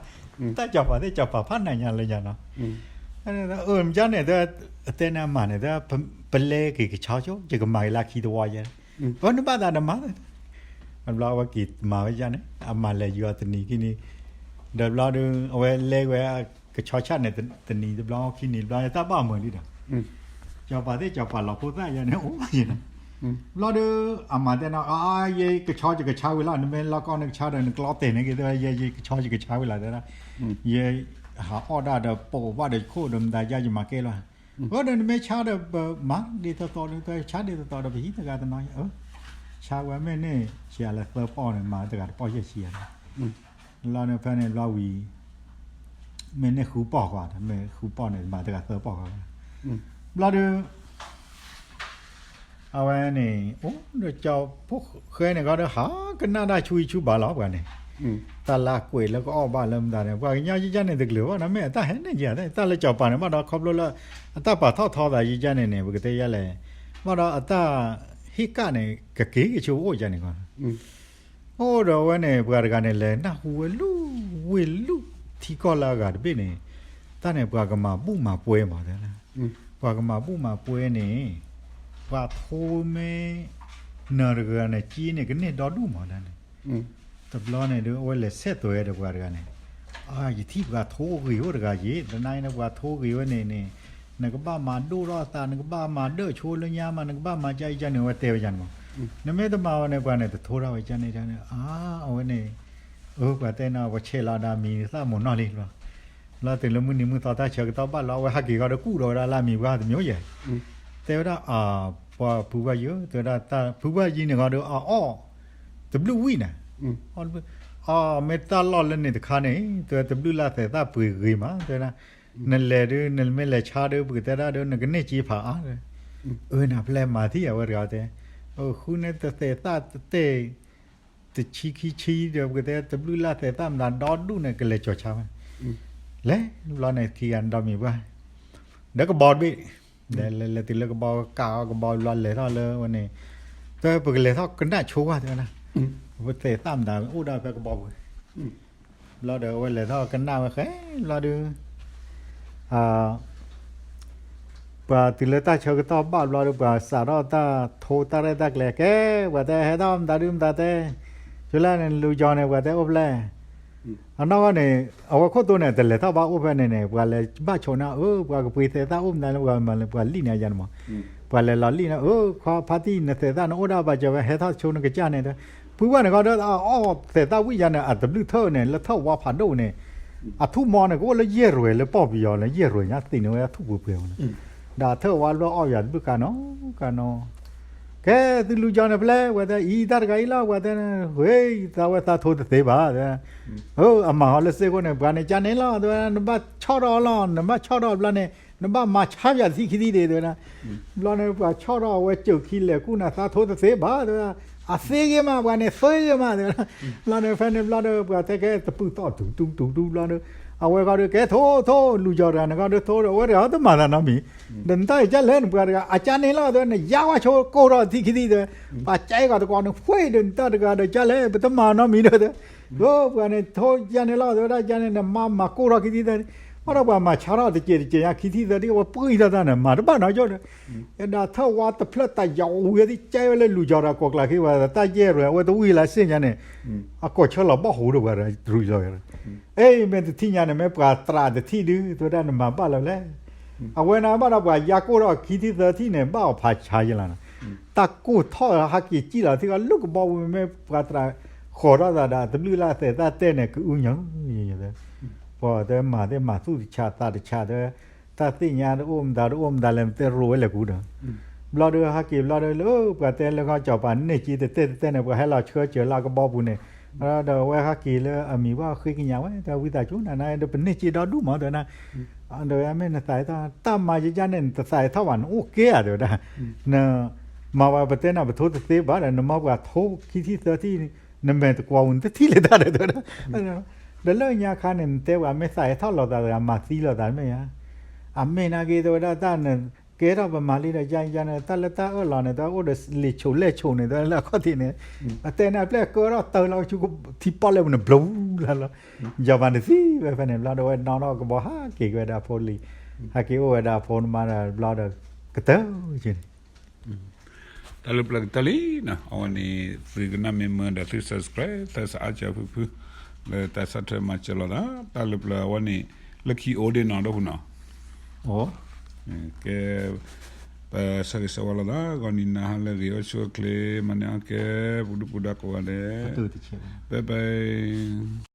တၢ်စီၤပၤသ့ၣ်စီၤပၤဖးနးညါလၢညါနီၤ, အၢ မ့ၢ်ကန့ၣ် အတဲန့ၣ်အမၤန့ၣ် ပလဲက့ၤကဆီဆိ ယကမၤက့ၤလၢခံတဝီယဲ, အၢ နဘၣ်သးနမၤ ဘျီအဝဲက့ၤမၤဝဲယါန့ၣ် အမၤလဲၤယံၤအီၤတနံၤခံနံၤ, ဒီးဘျီဒီး အဝဲလဲဝဲ ကဆီဆၣ်န့ၣ် တနံၤတဘျီခံနံၤတဘျီ တၢ်ဘၣ်မုာ်လံဒီး စီၤပၤသ့ၣ်စီၤပၤလီၤဖိသၣ်ယါန့ၣ် အိၣ်ယဲန့ၣ်, ဘျီဒီး အမၤတဲနီၤ အါ ယဲကဆီယကဆါဝံၤလီၤ နမ့ၢ်လီၢ်ကီၢ်နကဆါဒီး နကျီတဲာ်န့ၣ်က့ၤ တဲဝဲ ယဲယကဆီယကဆါဝံၤလီၤ တဲဒၣ်, ယဟးအီၣ်ဒၣ်ဒီးပိာ်ဘၣ်ဒီးခိၣ်ဒီးမတၤယါယမၤကဲလီၤ, အဃိဒီးနမ့ၢ်ဆါဒီးပမၤဒ်သိးသိးဒီး ဆါဒ်သိးသိးဒီးပဟံးတဂၤတနီၤ, ဆါဝဲမ့ၢ်န့ၢ်ဆံးအါလဲၤသၢပီၢ်န့ၣ် မၤတဂၤတပီၢ်ယဲၢ်ဆံအါန့ၣ်, လီၤန့ၣ်ဖဲန့ၣ်ဘျီဝံၤ မ့ၢ်န့ၢ်ဃုပီၢ်ဃီ မ့ၢ်ဃုပီၢ်န့ၣ် မၤတဂၤသၢပီၢ်ဃီ, ဘျီဒီး အဝဲန့ၣ် အိၣ်ဒီးကၠီဖိဃဲန့ၣ်ခီဒီး ဟးကနၣ်တၢ်ဆူအံဆူဘၣ်လီၤပှၤန့ၣ်, တၢ်လၢအကွဲးလၢကအီၣ်ဘၣ်လၢမတၤန့ၣ် ပှၤကညီယကန့ၣ်တကျၢၤဘၣ်နီၤ မ့ၢ်အတၢ်ဟဲန့ၣ်ယဲ တၢ်လၢစီၤပၤန့ၣ် ဘၣ်ဒီးခီဖျိလၢ အတၢ်ပာ်ထီၣ်ထီသးယကန့ၣ်န့ၣ် ပကတဲယဲလဲၣ်, ဘၣ်ဒီးအတၢ်ဟ့ၣ်ကၣ်န့ၣ် ကက့ၤကဆိးအိၣ်ယဲန့ၣ် အိၣ်ဒီးအဝဲန့ၣ် ပှၤတဂၤန့ၣ် လဲၤနၢ်ဟူဝဲလူၢ်ဝ့ၢ်လူၢ်ထံကီၢ်လၢအဂၤတဘ့ၣ်န့ၣ်, တၢ်န့ၣ် ပှၤကမၤဘူၣ်မၤပှဲၤမးတဲ, ပှၤကမၤဘူၣ်မၤပှဲၤန့ၣ်, ပှၤထိမ့ၢ် နၤတဂၤန့ၣ် က့န့ၣ် ကန့ၢ်ဒီဒူၣ်မးတဲန့ၣ်, တဘျီန့ၣ်ဒီး အဝဲလဲၤဆဲးသွဲဒီးပှၤတဂၤန့ၣ်, ယထံၣ်ပှၤထိဂ့ၤအိၣ်တဂၤယ့ၣ် တနၤအံၤန့ၣ် ပှၤထိဂ့ၤဝဲန့ၣ်န့ၣ်, နကဘၣ်မၤဒိၣ်ထီၣ်အသး နကဘၣ်မၤဒၢၣ်ဆိလၢညါမး နကဘၣ်မၤကါအံၤကါန့ၣ် အဝဲတဲဝဲယါန့ၣ်မး, နမ့ၢ်တမၤဝဲန့ၣ် ပှၤန့ၣ်တထိထီၣ်ဝဲကါန့ၣ်န့ၣ်, အါ အဝဲန့ၣ် အၢ ပှၤတဲန့ၣ် ပှၤဆဲးလီၤဒၣ်မံၤသၣ်မိၢ်နီၢ်လံလီၤ, လီၤတုၤလၢမုၢ်နံၤမုၢ်သီတၢ်ဆၢကတီၢ်ဘၣ်လီၤ အဝဲဟးက့ၤဃီဒီးကူၣ်ဒီးဝဲဒၣ်လၢအမံၤပှၢ်တမံၤယဲၢ်, တဲဝဲဒၣ် အၢ ပှၤဖုဘၣ်ယုၢ် တဲဝဲဒၣ် ဖုဘၣ်ယုၢ်န့ၣ်ဃီဒီး အအီၣ် တဘျုးဝံၣ်န့ၣ်, အီၣ် မ့ၢ်တၢ်လီၢ်လၢန့ၣ်တခါန့ၣ် တဲဝဲတဘျုးလၢ်သဲးသၣ်ပှ့ၤဂ့ၤမး တဲဝဲဒၣ်, နလဲၤဒီး နမ့ၢ်လဲၤဆါဒီး ပကတဲဒၣ်ဒီး နကန့ၢ်စ့ဖးအါ, အၢ နဖဲလဲၣ်မၤထံၣ် အဝဲတဂၤတဲ, ဃုန့ၢ်တသဲးသၣ်တတဲ တဆံခံဆံဒီး ပကတဲတဘျုးလၢ်သဲးသၣ်မတၤဒီဒူၣ်န့ၣ် ကလဲၤကၠီၤဆါဝဲ, လဲၤဘျီန့ၣ် ထံဂၤဒီမံၤပှၢ် ဒီးကဘီတဘ့ၣ်, လဲၤလဲၤလဲၤတုၤလၢကဘီ ကးအီၤကဘီဘျီလဲၤထီၣ်လၢဝဲန့ၣ်, တဲပကလဲၤထီၣ်ကနၣ်ဆိဝဲတဲဝဲဒၣ်, ပသဲးသၣ်မတၤအိၣ်ဒၣ်ဖဲကဘီပူၤ, ဘျီဒီးအဝဲလဲၤထီၣ်ကနၣ်ဝဲဃဲဘျီဒီး ပှၤတုၤလၢတၢ်ဆၢကတီၢ်ဘၣ်ဘျီဒီး ပှၤစးထီၣ်တၢ်ထိတၢ်ရဲၣ်တၢ်ကျဲၤကဲ, ပှၤတဲဟဲထီၣ်မတၤဒုမတၤတဲ, ဆိလၢန့ၣ်လူၤကၠီၤန့ၣ် ပှၤတဲအိၣ်ဖျဲၣ်, အနီၢ်ဂီၢ်န့ၣ် အဝဲခိၣ်တိန့ၣ် တလဲၤထီၣ်ဘၣ်အိၣ်ဖဲန့ၣ်န့ၣ် ပှၤလဲၤဘၣ်ဆိန့ၣ် အၢ ပှၤကပှ့ၤသဲးသၣ်အိၣ်မတၤလၢပှၤမၤလၢပှၤလံၣ်န့ၣ်ယါန့ၣ်မး, ပှၤလဲၤလီၤလံၣ်န့ၣ် အၢ ခွါဖါတံၢ်နသဲးသၣ်နအိၣ်ဒၣ်ဘၣ်ကၠီၤဝဲ ဟဲထီၣ်ဆိနကစၢ်န့ၣ်, ဖုဝဲန့ၣ်ဃီဒီး အအီၣ်သဲးသၣ်ဝံၣ်ယါန့ၣ် အတဘျုးထၢၣ်န့ၣ် လၢထၢၣ်ဝါဖးဒိၣ်န့ၣ် အထူၣ်မီန့ၣ် ကအိၣ်လၢယဲၢ်ရွဲၣ်လၢပီၢ်ပယီၤလၢယဲၢ်ရွဲၣ်ညါသ့ၣ်န့ၣ်ဝဲအထူၣ်ပှဲၤပှဲၤန့ၣ်, ဒီးထၢၣ်ဝါဘျီအီၣ်ယၤတဘျုးကါနီၤ, ကါနီၤ, ကဲသုလူၤကၠီၤန့ၣ်ဖဲလဲၣ် ပှၤတဲအံၤတၢ်တဂၤအံၤလီၤ ပှၤတဲ, ဝဲသးဝဲသးထိတသ့ဘၣ်, အမၤဟီလၢစ့ၢ်ကီးန့ၣ် ပှၤန့ၣ်ကါန့ၣ်လီၤ တဲဝဲဒၣ် နဘၣ်ဆီၣ်ထီၣ်အီၤလီၤ နဘၣ်ဆီၣ်ထီၣ်အီၤဘျီန့ၣ် နဘၣ်မၤဆါယၤတထံၣ်ခံထံၣ်ဒ့ၣ် တဲဝဲဒၣ်, ဘျီန့ၣ် ပှၤဆီၣ်ထီၣ်အဝဲစၢၢ်ခံလဲၤကူၣ်န့ၣ် သးထိတသ့ဘၣ် တဲဝဲဒၣ်, အသ့ဂ့ၤမး ပှၤန့ၣ်သ့ဂ့ၤမး တဲဝဲဒၣ်, ဘျီန့ၣ်ဖဲန့ၣ်ဘျီဒီး ပှၤတဲကဲတပုၢ်သီၣ်တူၤတူၤတူၤတူၤဘျီဒီး အဝဲဃီဒီးကဲထိထိ လူၤကၠီၤတဂၤန့ၣ်ဃီဒီးထိဒီး အဝဲတဂၤတမၤသးနီတမံၤ, ဒီးနတၢ်အံၤကါလဲၣ် နပှၤတဂၤ အကါန့ၣ်လီၤ တဲဝဲ နယါဝဲဆိကိၢ်ထီၣ်ထံၣ်ခံထံၣ် တဲဝဲ, ပှၤကဲကီးတကိးန့ၣ် ဖှ့ဒီးနတၢ်တဂၤဒီးကါလဲၣ် ပတမၤနီတမံၤဒီး တဲဝဲ, ပှၤန့ၣ်ထိကါန့ၣ်လီၤ တဲဝဲဒၣ်ကါန့ၣ် နမၤမၤကိၢ်ထီၣ်ခံထံၣ်သၢထံၣ်, ဘၣ်ဒီးပှၤမၤဆါထီၣ်တစဲးတစဲးညါခံထံၣ်သၢထံၣ် အဝဲပှံၢ်ထီၣ်တၢ်န့ၣ် မၤတဘၣ်နီကၠိဒီး ယဒၣ်ထၢၣ်ဝါတဖျၢၣ်တၢ်ယီၤဝံၤသ့ၣ် ကဲဝဲလၢလူၤကၠီၤတဂၤကိးကျါခံ ပှၤတၢ်ယဲၢ်ရွဲၣ် အဝဲတဝံၤလၢစ့ၢ်ညါန့ၣ် အကိးဆၢလီၤဘီၣ်ဟူဒီးပှၤတရူးလီၤ, အ့ မ့ၢ်တထံၣ်ညါန့ၣ် မ့ၢ်ပှၤသရၣ်တထံၣ်ဒု တဲဝဲဒၣ်နမၤဘၣ်လၢၤလဲၣ်, အဝဲန့ၣ်ဘၣ်ဒီးပှၤယါကိၢ်ထီၣ်ခံထံၣ်သၢထံၣ်န့ၣ် ဘၣ်အီၤဖးဆါယလီၤနီၤ. တၢ်ကိၢ်ထီၣ်ဟးက့ၤစံၣ်လီၤထံၣ်ကီး လၢကဘီပူၤမ့ၢ်ပှၤသရၣ်ဃီၤထီၣ်သးဒီး တဘျုးလၢ်သဲးသၣ်တဲန့ၣ် ကအုညါ ပှၤတဲမၤသ့ၣ်မၤသူၣ်တဆးသးတဆးတဲ တၢ်သ့ၣ်ညါတအိၣ်မတၤတအိၣ်မတၤလဲၣ် မ့ၢ်တဲရိၤဝဲလဲၣ်ကူဒီး ဘျီဒီးဟဲက့ၤဘျီဒီးလၢ ပှၤတဲလၢကီၢ်ကၠီၤပၤန့ၢ်က့တတဲတတဲန့ၣ် ပှၤဟဲလီၤဆှၢစၢၤလၢကဘီပူၤန့ၣ် ဒီးဝဲဟဲက့ၤလၢအမံၤဘၣ်ဃ့ကညးဝဲ တဲဝံသးစူၤနၤနၤဒီးပန့ၢ်က့ဒီဒူၣ်မးတဲနၤ ဒီးဝဲမ့ၢ်နသးအံၤထီၣ် တၢ်မၤယဲယဲန့ၣ် နတသးအံၤထီၣ်ဘၣ် နအိၣ်ကဲဧါတဲဝဲဒၣ် နမၤဝဲပတဲနၤပထိတသ့ဘၣ်ဒီး နမၤပှၤထိခံထံၣ်သၢထံၣ် နမဲာ်တကွီၤပူၤ နတထံၣ်လၢတၢ်ဒီးတဲဝဲဒၣ် ဒီးလၢညါခါန့ၣ် နတဲဝဲမ့ၢ်သးအံၤထီၣ်လီၤသးတဂၤ မၤသံလီၤသးမ့ၢ်ဧါ အမ့ၢ်နာ်က့တဲဝဲဒၣ်တၢ်နကဲထီၣ်ပမၤလံဒီး ယါယါန့ၣ် တၢ်လၢတၢ်အၢၣ်လီၤန့ၣ် တၢ်အိၣ်ဒီးလံာ်ဆိးလဲၢ်ဆိးန့ၣ် တၢ်လၢအခီၣ်ထံးန့ၣ် အတဲန့ၣ်အပျဲၢ်ကၢထီၣ်တၢ်လီၤဆူထံပီၣ်လဲၣ်ပူၤန့ၣ် ဘျီလီၤလီၤ ယီၤမၤနသံဝဲဖဲန့ၣ် ဘျီဒီးဝဲနီၣ်ထီၣ်ကဘီဟးက့ၤက့ၤဝဲဒၣ်ဖိလံၤ ဟဲက့ၤအိၣ်ဝဲဒၣ်ဖိနမါဒီးဘျီဒီး ကတၢၢ်က့ၤန့ၣ် တၢ်လၢပျၢၤကတၢၢ်လံနီၤ အဝဲန့ၣ် သုကနၣ်မ့ၢ်မုာ်ဒီးသု subscribe သၢစအါကၢဖုဖု လၢတၢ်စးထၢၣ်မၤစၢၤလိာ်သး တၢ်လၢပျၢၤအဝဲန့ၣ် လၢခံအိၣ်ဒ့နီၤ ဒီပုၢ်နီၤ ကဲ ပဆၢဂ့ၤဆၢဝါလိာ်သး ဂီၤနံၤနၤဟါလၢအဂ့ၤ အိၣ်ဆူၣ်အိၣ်ချ့ မၤန့ၢ်အီၣ်ကဲ ပူၤဒုၣ်ပူၤဒါကိးဂၤဒဲး bye bye